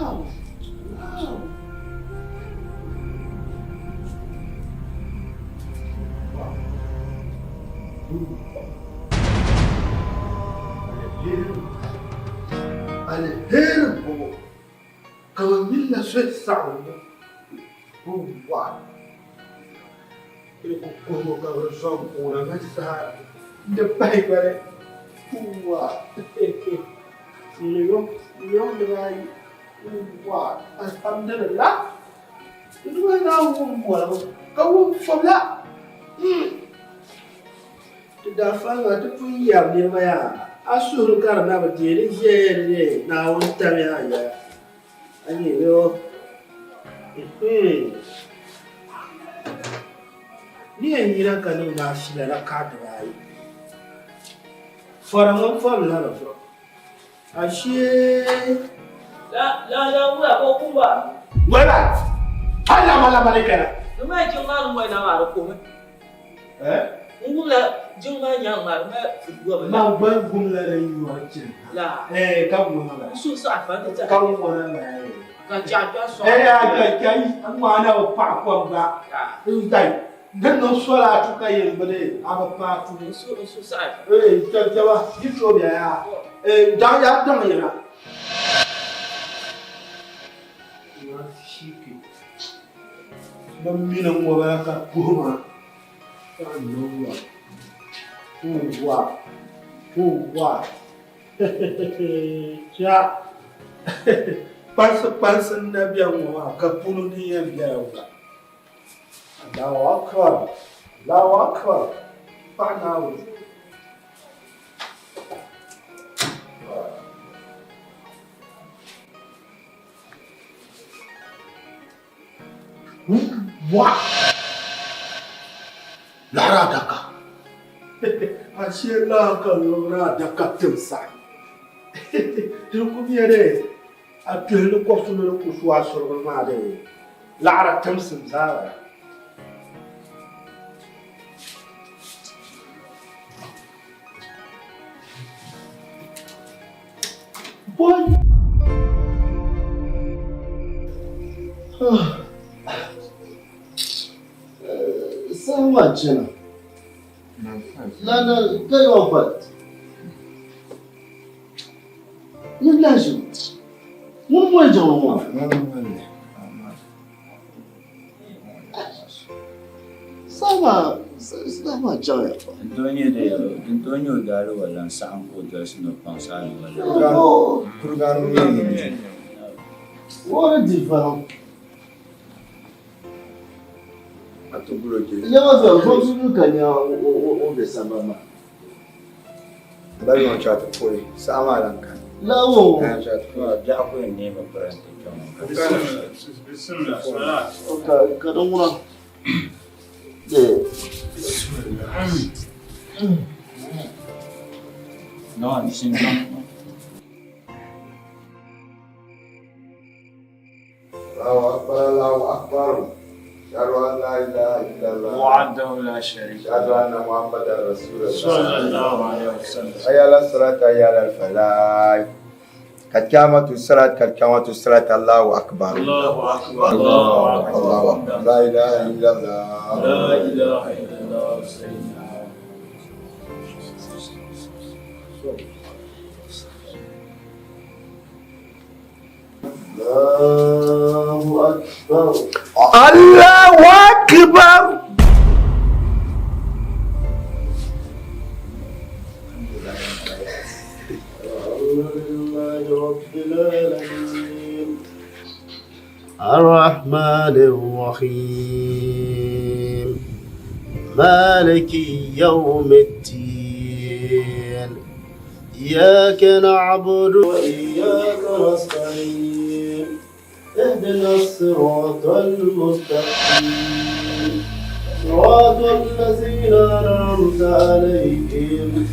Wow! Wow! Alheri m-bɔŋɔ ka bɛ mini la soli saɣiŋgu wa di ku kuhigu ka bɛ zɔŋ kuuna mini saha n-ti pahi gbali wa miliyoŋ dibaayi wa alhamdulillah di maa zaa wum boligu ka wum fobila. Ti daa faliba ti pun yɛri niriba yaa, a suhuri ka di na bi deei di ʒiɛya ni Naawuni tamya a yɛla. A nya li o? Ni yɛn yina ka niŋ maa shila rakaɣa dibaayi. Fɔra ŋɔ fɔbila di zuɣu. Ashee! La la la wula ka o kumba. Wala! Hali lama lama ni kɛra. Di maa jiŋ maa ni mɔyi na maa di kuhimi. Eh? N wumla jiŋ maa nyaŋ maa di mali furi gɔbu la. Man gba wumla din yɔri chani ha. La. Eh, ka ŋuna la. N suhu saɣi fa ti tɛha. Ka ŋuna la. Ka chɛɣu kpɛri sɔŋ. Eh, a ka ka yi ŋmaa na bi paɣi kom gba. N dai. Di niŋ sɔlaatu ka yɛn bini a bi paai tuhi. N suhu saɣi. Eh, kpɛkpɛba yi tooi bɛ yaa. Eh, daŋ ya daŋ yɛna. Bɛ mini ŋɔbala ka kuhi maa ka niŋ wa wa wa cha kpansi kpansi n na bɛ ŋɔ maa ka punu ni yɛn bɛla wula. Allahu akbar Allahu akbar paɣa Naawuni. Wa! Laɣiri adaka. Ashe laa ka liɣiri adaka timsa. Di ku nyɛ de a kpihili kɔbisi mini kusu a surigili maa de laɣiri timsim zaa bala. Boy! Saha maa chana. Lana ka yawa pali. Nyini lahi ʒimi. Ŋuni moli jiŋli ŋɔ? Saha maa chaŋya pam. Din tooi nyɛ o daaliwala n-saɣim ka o dolisi ni o kpaŋsi aliwala. O ni di faliŋ. Yaŋa zaa zɔnsuyu ka nya o be sambani maa. Bali ŋɔ chaɣ ti puhi saha maa lan kani. Lawo. Biɛɣu ku yɛn neemi pirinti kpɛŋ ŋɔ. Ka di ŋuna. No, bismillah. Allahu akbar Allahu akbar. Ashhadu an la ilaha illallah. Wahdahu la sharika. Ashhadu anna Muhammadan rasulullah. Sallallahu alaihi wasallam. Hayya ala salat hayya ala falah. Kad qamatu salat kad qamatu salat Allahu akbar. Allahu akbar. Allahu akbar. Allahu akbar. La ilaha illallah. La ilaha illallah sayyidina Allahu akbar. Allahu akbar. Alhamdulillahi rabbil alamin. الرحمن الرحيم مالك يوم الدين إياك نعبد وإياك نستعين اهدنا الصراط المستقيم صراط الذين أنعمت عليهم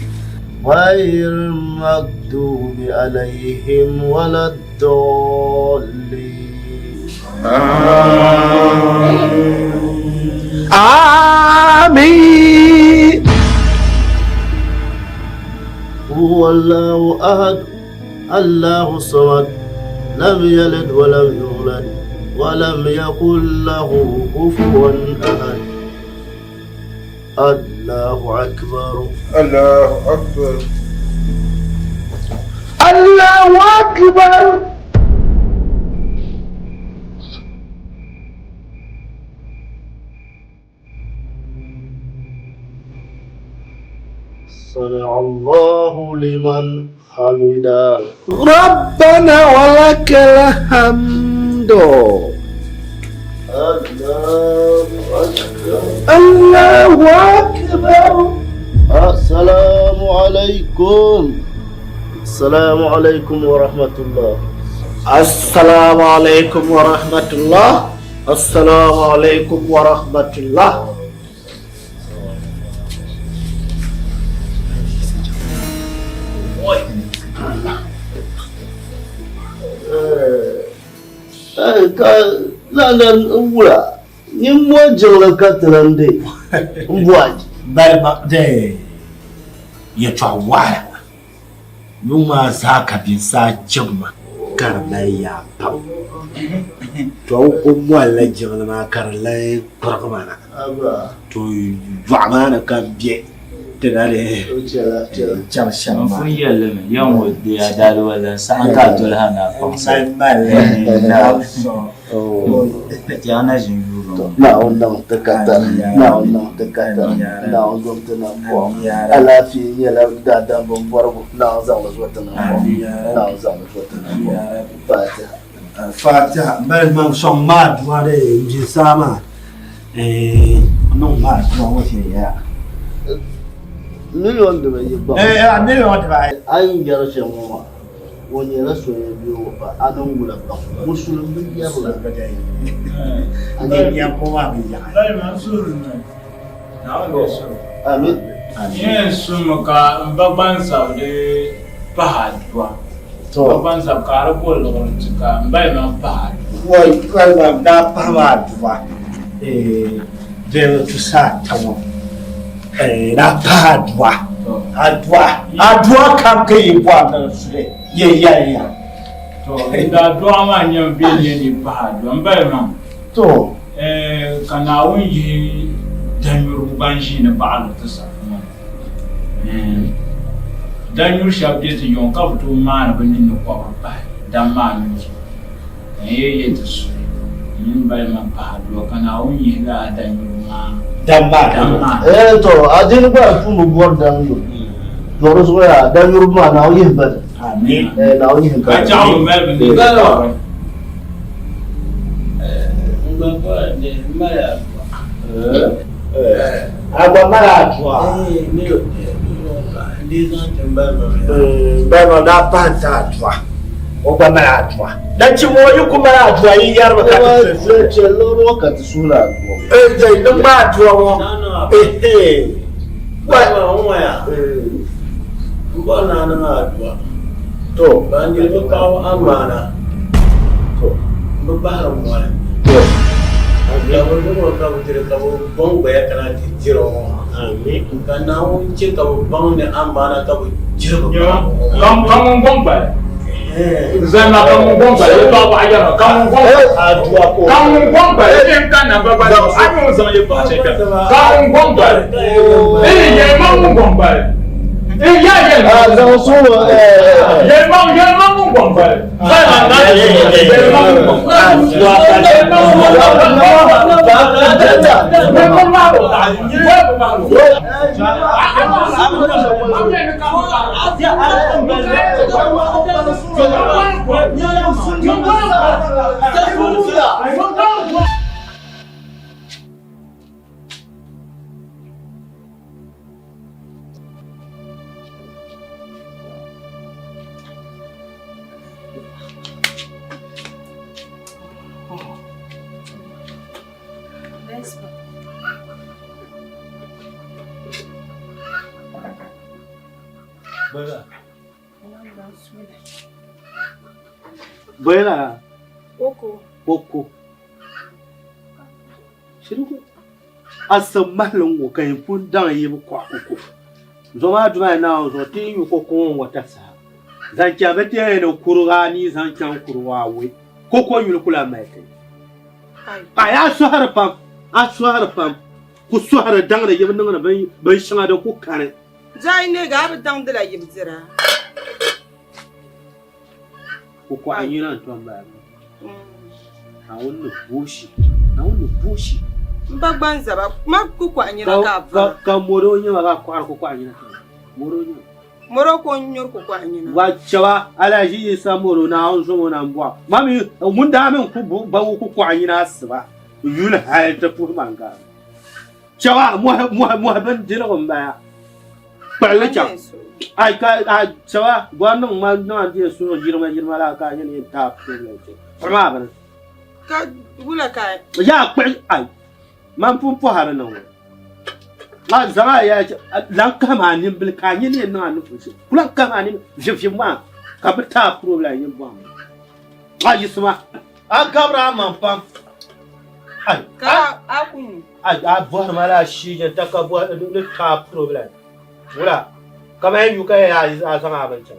غير المغضوب عليهم ولا الضالين آمين هو الله أحد الله الصمد لم يلد ولم يولد ولم يكن له كفوا أحد الله أكبر الله أكبر الله أكبر سمع الله لمن حمده ربنا ولك الحمد الله أكبر الله أكبر السلام عليكم السلام عليكم ورحمة الله السلام عليكم ورحمة الله السلام عليكم ورحمة الله Ka lala wula nyin mo jiŋli ka ti lan di m-bɔji. Baliba de yɛtɔɣ waɣila yuŋ maa zaa ka binsaa chibi ma ka di mali yaa pam. To n ku molila jiŋli maa ka di lan kpirigi ma na. To yɔɣu maa ni ka m be ti na di chani shɛm maa. N pun yɛli li mi, yɛm ŋɔ di a daaliwal la n-saɣim ka a doli ha ni a kpaŋsi. Ti a na ʒin yuugi ŋɔ. Naawuni niŋ ti katari, Naawuni niŋ ti katari, Naawuni zaŋ ti nambɔɣu. Alaafee nyɛla daadam bimbɔrigu, Naawuni zaŋ li zo ti nambɔɣu, Naawuni zaŋ li zo ti nambɔɣu. Fatiha. Fatiha mali maŋ sɔŋ ma adua di n jin saa maa niŋ ma adua ŋɔ viɛnyɛla. Million dibayi gba. Eh, million dibayi. A yi yɛri shɛm ŋɔ maa, o nyɛla so yɛn be o ba, a niŋ wula baŋ? Musulim bi yɛri la. A nyɛ yɛmbo maa bi yaɣi. Amin. Yɛn sumi ka n ba gbansabili pahi adua. Ba gbansabi ka a di bo liɣiri ti ka n ba yi maŋ pahi adua. Wai kalima n daa pahi ma adua bɛni tusa ata ŋɔ daa pahi adua adua adua kam ka yi bɔri ni n suhi yɛn yɛli ya. To n daa dɔɣi maa nyɛmi bɛ nyɛ ni pahi adua n ba yi maŋ. To. Ka Naawuni yihi danyurigu ban ʒiini baɣili ti safu ŋɔ ni. Danyuri shɛba be ti yiŋ ka bɛ tooi maani bɛ ninni kɔbiri pahi dam maa mi zuɣu. Ka n yɛn yɛli ti suhi n mini bali maa pahi adua ka Naawuni yihi lala danyurigu maa dam maa dam maa. Eh to, adiini gba di puuni bi bɔri danyuri. To di zuɣu yaa danyurigu maa Naawuni yihi ba ni. Amin. Eh Naawuni yihi ba Ka ni. chaɣ bɛ mali bɛ ninni kɔbiri. A gba mali adua. Bɛma daa pahi n-ti adua. O gba mali adua. Nachimba ŋɔ yi ku mali adua yi yɛrimi ka ti su. Chɛlli ŋɔ ka ti suhi la adua. Ee, niŋ ma adua ŋɔ. To, ban diri bɛ paɣaba amaana, to, bɛ bahiri mɔri. To, ka bɛ niŋ o ka bɛ diri ka bɛ baŋ gbaya kana ti diri o ŋɔ. Ka Naawuni chɛ ka bɛ baŋ ni amaana ka bɛ diri bɛ paɣaba ŋɔ. Ka ŋun gɔŋ gbali. Zalima ka ŋun gɔŋ gbali. Yɛtɔɣa bɔɣa yɛrima ka ŋun gɔŋ gbali. Ka ŋun gɔŋ gbali. N ka na ba gbali. A mi ŋun zaŋ yɛtɔɣa chɛ kpɛm. Ka ŋun gɔŋ gbali. Yɛlima ŋun gɔŋ gbali. Boyla. Koko. Koko. Shirigu. A sib mahili ŋ-ŋɔ ka yi pun daŋ yi bi kɔhi koko. Zoma Aduma yi Naawuni zuɣu ti yi nyu koko ŋɔ n-ŋɔ ta saha. Zaŋ chaŋ bɛ ti yɛli ni kuriga anii zaŋ chaŋ kuriga awɔi, koko yuli ku lahi mali ti. Ai a sɔhiri pam, a sɔhiri pam, ku sɔhiri daŋdi yibu niŋdi binshɛŋa din ku kani. Jai neegi a bi daŋdila yibu dira. Kukɔɣu nyina n-tom bala maa. Naawuni ni booshi, Naawuni ni booshi. M ba gbanzaba, ma kukɔɣu nyina ka a vara. Ka mɔri o nyɛma ka a kɔɣiri kukɔɣu nyina ti ma. Mɔri o nyɛma. Mɔro ka o nyuri kukɔɣu nyina. Wa chɛba Alhaji Isa Mɔro Naawuni zom o na m-bɔɣu. Ma mi ŋun daa mi n-ku ba o kukɔɣu nyina asiba yuli hali ti puhi ma n-gari. Chɛba mɔhi mɔhi mɔhi bindirigu m-bala. Kpuɣili chaŋ. Ai ka a chɛba gɔri niŋ ma niŋ a di suhu yirima yirima la ka a nyɛ ni yɛn taai problem kpɛ. Kpuɣi maa bini. Ka wula ka. Yaa kpuɣi ai man pun pɔhiri niŋ ŋɔ. A zaŋ a ya lan kahim a nimbili ka a nyɛ ni yɛn niŋ a ni pun shɛm. Ku lan kahim a nimbili vivivi maa ka bi taai problem yɛn bɔhim. A yiɣisima. A gabiri a maŋ pam. Ai. Ka a ku nyu. A a bɔhiri ma la shee ta ka bɔhi ni taai problem. Wula ka ma yɛn yu ka yɛn a zaŋ a bini chaŋ.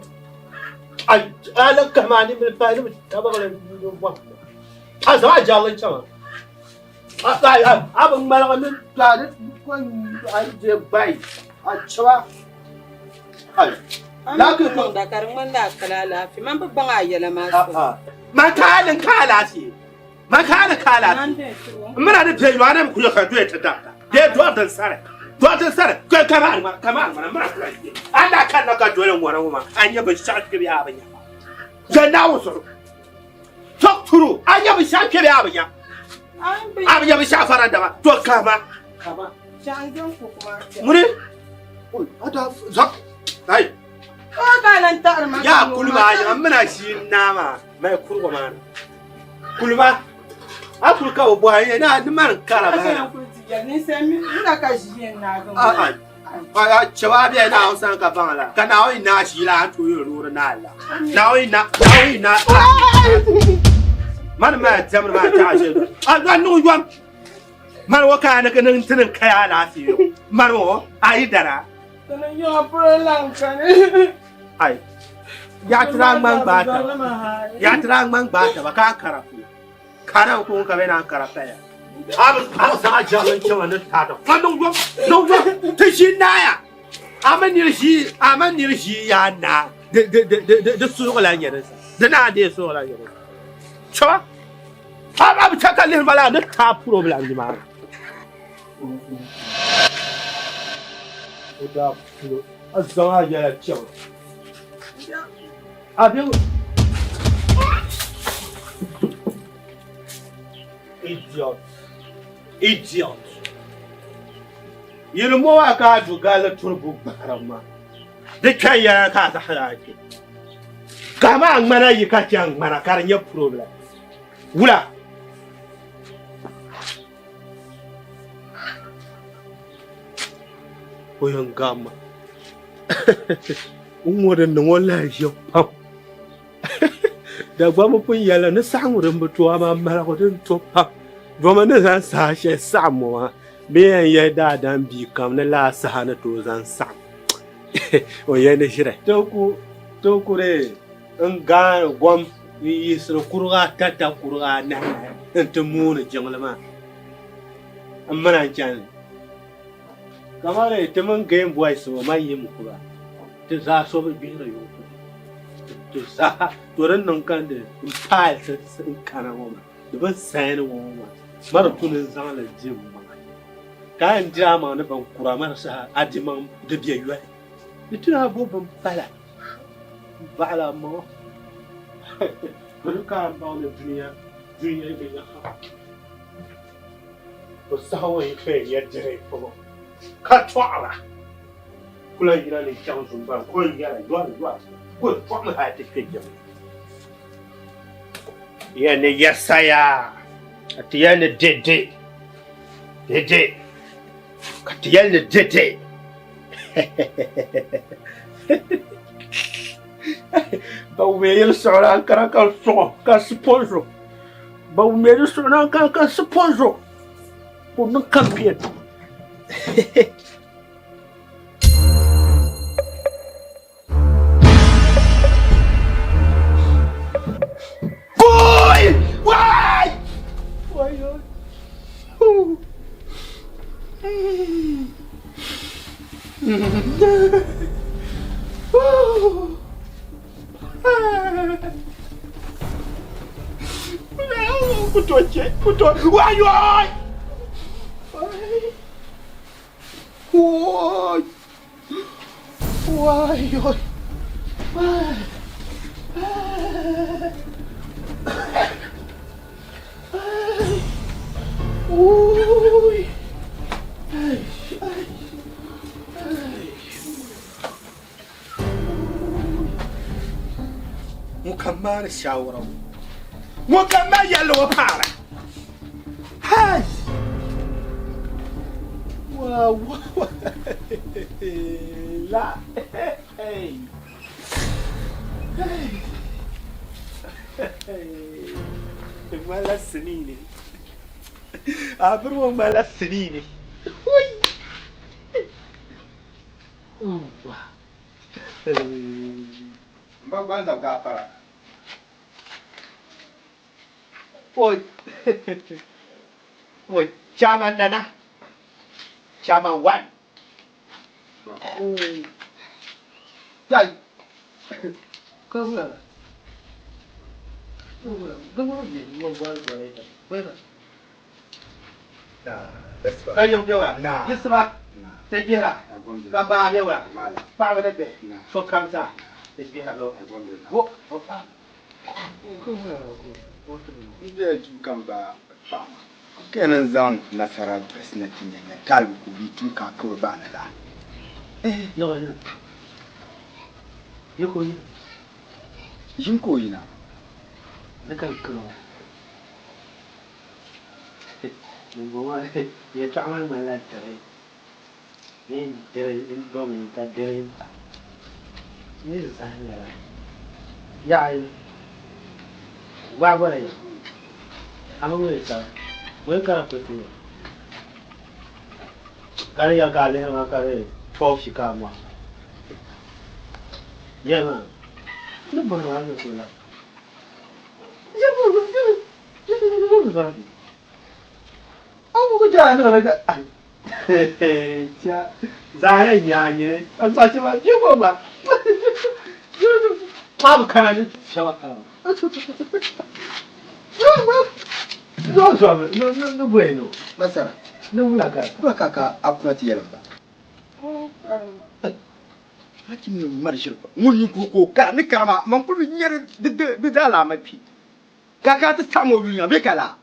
A a lan kahim a nimbili pahi ni bi tabigili bɔhim ma. A zaŋ a jarili chaŋ a. A a a bi ŋmaligi ni a di a yi je gbai a chɛba. Ai. Laki niŋda ka di ŋmanila a kala alaafee. Man bi baŋ a yɛla maa so. Man ka a ni ka alaafee. Man ka a ni ka alaafee. N mina ni bɛ yɔa na mi kuli ka doya ti dabta. Bee dɔɣi din sari. Dɔɣi din sari. Ka ka maa ŋmana ka maa ŋmana mira kula ʒiya. A daa kanna ka doli ŋɔri ŋɔ maa a nya binshɛɣu kpe bee a bi nya. Jɛ Naawuni zuɣu. Talk true. A nya binshɛɣu kpe bee a bi nya. A bi nya binshɛɣu faranda maa. To kahima. Kahima. Ŋuni. A daa zaŋ. Ai. Yaa kuli maa nya n mina ʒii naa maa mali kurigu maa ni. Kulima a kuli ka bi bɔhi n na ni mani kara bahina. Chɛba bɛ Naawuni sani ka baŋ la ka Naawuni naa ʒii la a ni tooi yuli loori naa la Naawuni na Naawuni na mani maa diɛmdi maa taɣa ʒe a niŋ yom mani o ka a ni niŋ ti niŋ kaya alaafee yo mani o a yi dara ai ya tira ŋman gbaai taba ya tira ŋman gbaai taba ka a kara ku kara ku ka bɛ naan kara paya a bi zaŋ a jɛɣali n chɛma ni taata fa niŋ yom niŋ yom ti ʒi naaya a mi niri ʒi a mi niri ʒi yaa naa di di di di di surugu la nyɛ din sa di naa dee surugu la nyɛ din sa chɛba a bi chɛ ka lihiri ma la ni taa problem nimaani o daa pulo a zaŋ a yɛla chɛma a bɛ idiot idiot yili mo maa ka a du galli turi bu gbahara maa di kpɛ yɛla ka a zaɣa a kpɛ ka maa ŋmana yi ka chɛ ŋmana ka di nyɛ problem wula O yɛn gamma n ŋɔ din niŋ o lahiʒibu pam Dagbamba pun yɛlila ni saɣiŋgu din bi to amaa maligu din to pam dama ni zaŋ saha shɛli saɣim ŋɔ maa bɛ yɛn yɛli daadam bia kam ni laa saha ni tooi zaŋ saɣim o yɛli ni ʒiri ti ku dee n gaani gom n yiɣisiri kuriga ata ta kuriga anahi n-ti mooni jiŋli maa m mina n-chani li. Kamani ti mini Game Boys ŋɔ man yim ku ba, ti zaa so bi gbihiri yuŋ puuni. Ti zaa to din niŋ ka n paai ti n kana ŋɔ maa, di bi sain ŋɔ ŋɔ maa, ma di tu ni n zaŋ li di m maŋa. Ka a yɛn diri a maŋ ni bin kura ma di saha a di maŋ di be yoli. Di tu ni a bo bin pala m-baɣili a maŋa. Bɛ ka a baŋ ni dunia dunia yi bi nyaɣa. O saha ŋɔ yi kpɛya nyɛ diri polo ka tɔɣira kula yina ni chaŋ zumbani ka o yɛra yɔri yɔri ka o tɔɣimi hali ti kpe jiŋli. Yɛli ni yɛsaya ka ti yɛli ni dede dede ka ti yɛli ni dede ba wumiya yɛli suɣuri ankara ka suɣu ka sponsor Ba wumiya di suɣu na ka ka sponsor ka o niŋ campaign. Ku tooi chɛ, ku tooi, waayɔɔi! Waay! Waayɔɔi! Waay! Ŋun kam maari shaawara ŋɔ, ŋun kam mali yɛlli ŋɔ paara. Hai! Waa waa la hey! Hey! Di ŋmanila sinii ni. A biri ŋɔ ŋmanila sinii ni. Hui! M ba gbanza gaafara. O o Chairman Nana, Chairman one. Yai. Ka yiŋ bɛ wula, yiɣisiba ti gbihira, ka baa bɛ wula, paɣiba ni bihi, sokam zaa ti gbihira bo. N bela duu ka m ba paɣa maa ka yɛn ni zaŋ nasara dolisi na ti nya nya taaligu ka o bi tum ka a ka o bahi ni laa. Ʒim ka o yina. Dimbɔŋɔ yɛtɔɣa maa ŋmanila diri bee diri n-domi ka diri n ni zahim lala. Yaɣa gbaai bɔla ya, a mi ŋun sa ŋun kana kuli ti ya ka di ya ka a lihiri ma ka di 12 shikara mɔɣu yɛli maa ni bɔri maa ni ku la. Masara, wula ka ka a kuna ti yɛli m ba? Hakim ni ŋmari ʒiri pa ŋun yi ka o kara ni kara maa man kuli bi nyari di daalaama kpi. Ka ka ti saɣim o yuli nya bɛ ka laa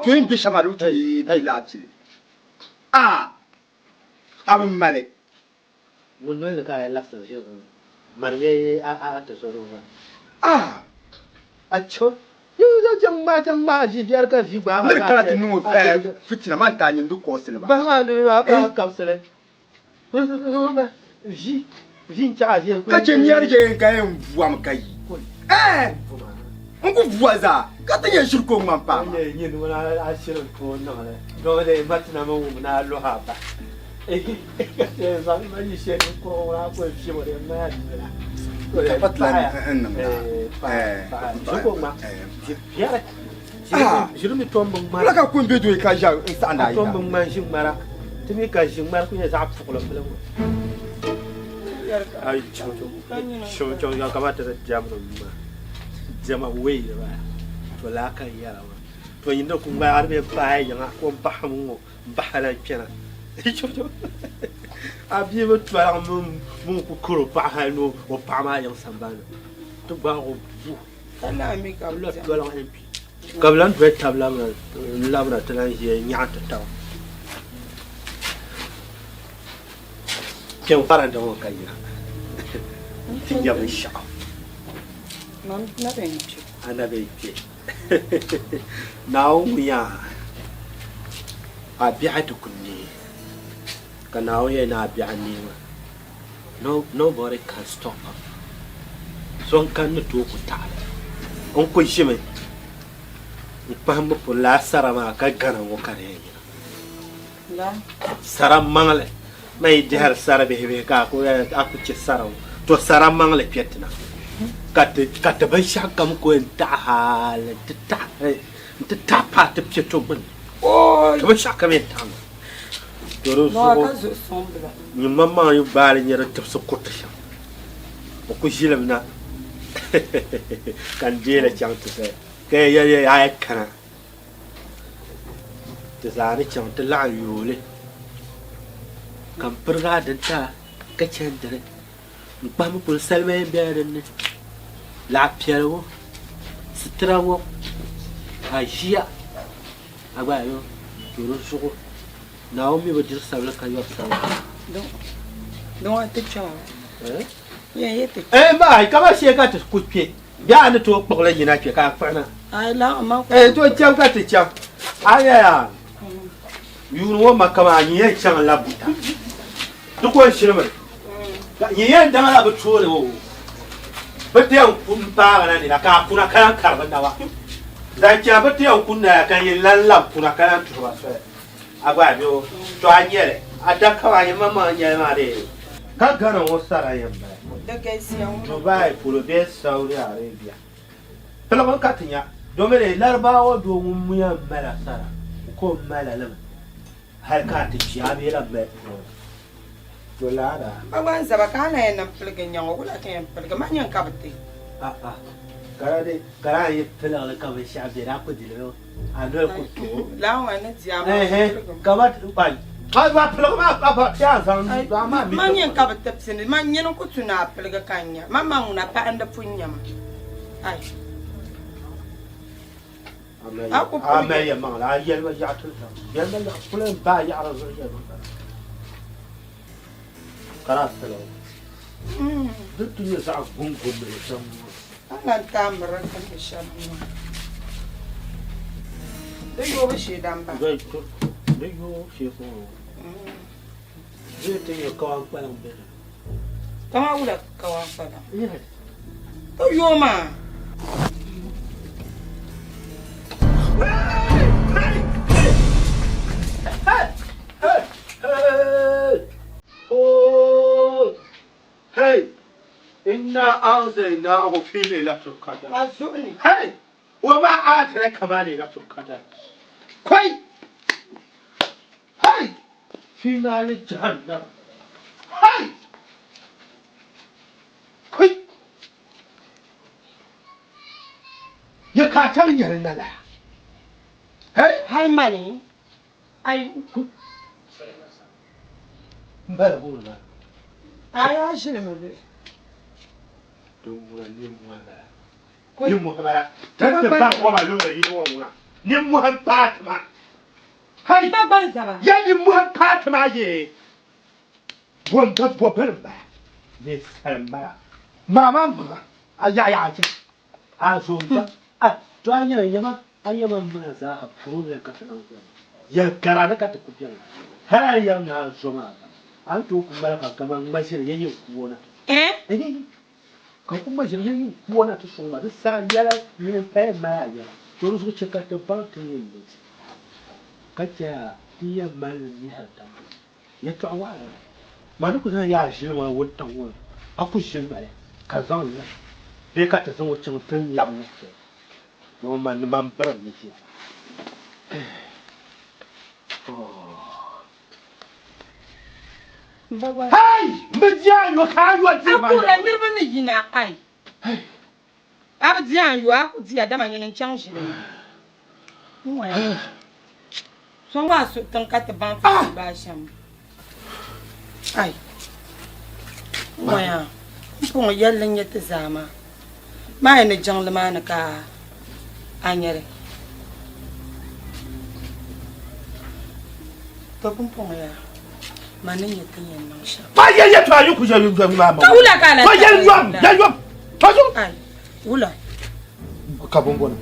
to yin be shɛm a di ti bi laa pili a a bi mali. Ŋun noli ni ka a yɛn labisiri ʒiri ŋɔ mani bee a ti zɔri o maa? A! A cho chaŋ ŋmaai ʒi biɛri ka vi gbaai ma Niri kana ti niŋ o fitina maa n-ti a nyin di kɔɔsili ba. Bahi maa ni a kabisili vi vi n-chaɣ a ʒiɛm. Ka chɛ niɛri chɛ ka yɛn buam ka yi. Ɛɛ! N ku bua zaa ka ti nyɛ ʒiri ka o ŋmani paai maa. Nyin ŋuna a shiri n-tooi niŋ li, dama dee ma ti na mi wum ni a lɔhi a ba. Ka chɛ zaŋ ma yi shɛli ni kuɣu ŋuna a ku yɛn fiɛm o di yɛn ŋmani a bia la. Ka pa ti lahi n niŋ la. Paɣa, ʒiri ka o ŋma, ʒi biɛri. Ʒiri mi tom bi ŋmara. Wula ka kum be doi ka ʒa n saɣindi a Tom bi ŋmani ʒi ŋmara. Ti mi ka ʒi ŋmara ku nyɛ zaɣ puɣili pili ŋɔ. Ai chaŋ chaŋ chaŋ chaŋ ka ba ti di diɛmdi m ma. Diɛma wei ba. To laa ka n yɛra maa. To nyin di ku ŋmari a di bee paai yiŋa ka o bahi m ŋɔ m bahi lan kpɛna. A bia bi tɔliɣi mini ku kari o paɣa hali ni o paɣa maa yiŋ sambani ti gbaag o bu. Ka naa mi ka bɛ diɛm. Ka bɛ lan doli tab n-labina ti lan ʒiya n-nyaɣi ti taba. Kpɛm varanda ŋɔ ka yina nti nya binshɛɣu. Man na be n-kpe. A na be n-kpe. Naawuni ŋun yaa a biɛhi ti ku neei, ka Naawuni yɛli ni a biɛhi neei maa. No, nobody can stop am. So n-kani ni tooi ku taɣi li. N ku ʒimi n-kpahimbu puri lala sara maa ka gana ŋɔ ka di yɛn yina. Sara maŋli, man yi dihiri sara bihi bihi ka a ku a ku chɛ sara ŋɔ, to sara maŋli kpɛ ti na ka ti ka ti binshɛɣu kam ku yɛn taɣi hali nti taɣi nti taɣi paai ti piɛ to gbunni. Ti binshɛɣu kam yɛn taɣimi. To di Nɔɔ zuɣu ka zuɣu suŋ bila. nyin maŋmaŋ yi gbaali nyɛ di tibisi kuriti shɛm, o ku ʒilim na ka n deei li chaŋ ti zali ka yɛn yɛli ya a yi kana ti zaa ni chaŋ ti laɣim yooi li ka m pirigi a dini ti a ka chani dini. N kpahimi kuli salima yɛn bela din ni, laɣ piɛligu, sitira ŋɔ ka a ʒiya a gba yo to di zuɣu Naawuni mi bi diri sabili ka yɔri sabila. Din ŋɔ ti kpɛma yɛn yi ti Eh ba ka ba shee ka ti ku kpe bee a ni tooi kpuɣili yina kpe ka a kpuɣina Ai la ma Eh to chaŋ ka ti chaŋ a nyɛla yuuni ŋɔ maka maa nyin yɛn chaŋ la buta di ko n shirimi nyin yɛn daŋla bi tooni o bi ti yɛn ku n paagi na nina ka a kuna ka lan kari bi naba zaŋ chaŋ bi ti yɛn ku naya ka nyin lan lab kuna ka lan tuhi ba soli a gba bɛ o to a nyɛli a da ka maa nyɛ maŋmaŋ nyɛli maa dee ka Ghana ŋɔ sara yɛn bala Dubai polo bee Saudi Arabia Piligi ka ti nya, domin Laribawa doo ŋun muya m-mali a sara, o ko m-mali li mi hali ka a ti kpi, a bee lahi mali puuni. To laara. Ba gba n-zaba ka a na yɛn niŋ piligi n-nya ŋɔ, wula ka yɛn piligi? Man yɛn ka bi ti. A'a, ka di di, ka di a yi piligi li ka binshɛɣu be di a ku di li mi, a noli ku tooi. Lala ŋɔ ni di a maa Ɛhɛ, piligi mi. ka ba ti, ai, a ba piligi maa a ba ti a zaŋ a maa mi Man yɛn ka bi ti pini, man nyini ku tu ni a piligi ka n nya. Man maŋ ŋuna paɣa n-di pun nya ma. Ai. A ku A piligi. mali yɛlimaŋli, a yɛlima yaɣa ti zaŋ, yɛlima yaɣa kuli n baai yaɣiri zuɣu yɛlima bala. Ka di a piligi. Di ti nyɛ zaɣ guŋgumli shɛm ŋɔ. A lan taamiri di ni shɛm ŋɔ. Di yoobu shee damba. Di yoobu shee ka o Di ti nyɛ kawan kpaliŋ bɛ ni. Kama wula kawan kpaliŋ? To yoo maa. Hey! Inna anzalnahu fi laylatil qadr. A zuɣu ni. Hey! Wa ma adraka ma laylatul qadr. Kai! Hey! Fi nari jahannam. Hey! Kai! Ya ka tar nyɛli na la. Hey! Hal mani ai M bala booni maa. A yaa ʒilimi bɛ. Din ŋuna nimmohi bala. Nimmohi bala. Ti ti baŋ koma loori yini ŋɔ ŋuna. Nimmohi m-paai ti ma. Hey! Ba gba n-zaba. Ya nimmohi m-paai ti ma yee. Bo bo bini m-bala. Ninsali m-bala. Maa maa a yaɣa yaɣa chɛ. A zo m-ba. A to a nyɛla yɛma a yɛma maa zaa problem ka ti niŋ beni. Yɛl gara ni ka ti ku beni. Hali a ni yɛli ni a zo maa gba, a ni tooi ku ŋmali ka kaman ŋma ʒiri ya yin kuo na. Ka ku ŋma ʒiri ya yin kuo na ti sɔŋ ma. Di saha yɛla nyini m-paya mali a yɛla. To di zuɣu chɛ ka ti baŋ ti ni yɛn niŋ shɛm ka chɛ a ti yɛn mali li nyɛhiri tam. Yɛtɔɣ waɣila maa ni ku zaŋ yaa ʒili maa wuntaŋ ŋɔ ni, a ku ʒili ma li ka zaŋ li bee ka ti zaŋ o chaŋ ti lab o shɛli domin man ni man birim ni ʒiya. Hey! M bi di a yo ka a yo di ma. A kurila niriba ni yina ai. A bi di a yo a ku diya dama nyini n-chaŋ ʒili ni. N-waya. Sɔŋ a suhu tiŋ ka ti baŋ ti ni gbaai shɛm. Ai. N-waya. M puŋɔ yɛlli n-nyɛ ti zaa maa. Maa yi ni jiŋli maa ni ka a nya li. To pumpɔŋɔ yaa, man ni nyɛ ti ni yɛn niŋ shɛm. Pa yɛ yɛtɔɣa yi ku yɛli yom maa Ka wula ka a lahi Pa yɛli yom, yɛli yom, pa zuɣu. Ai, wula? Ka bɔmbɔnim.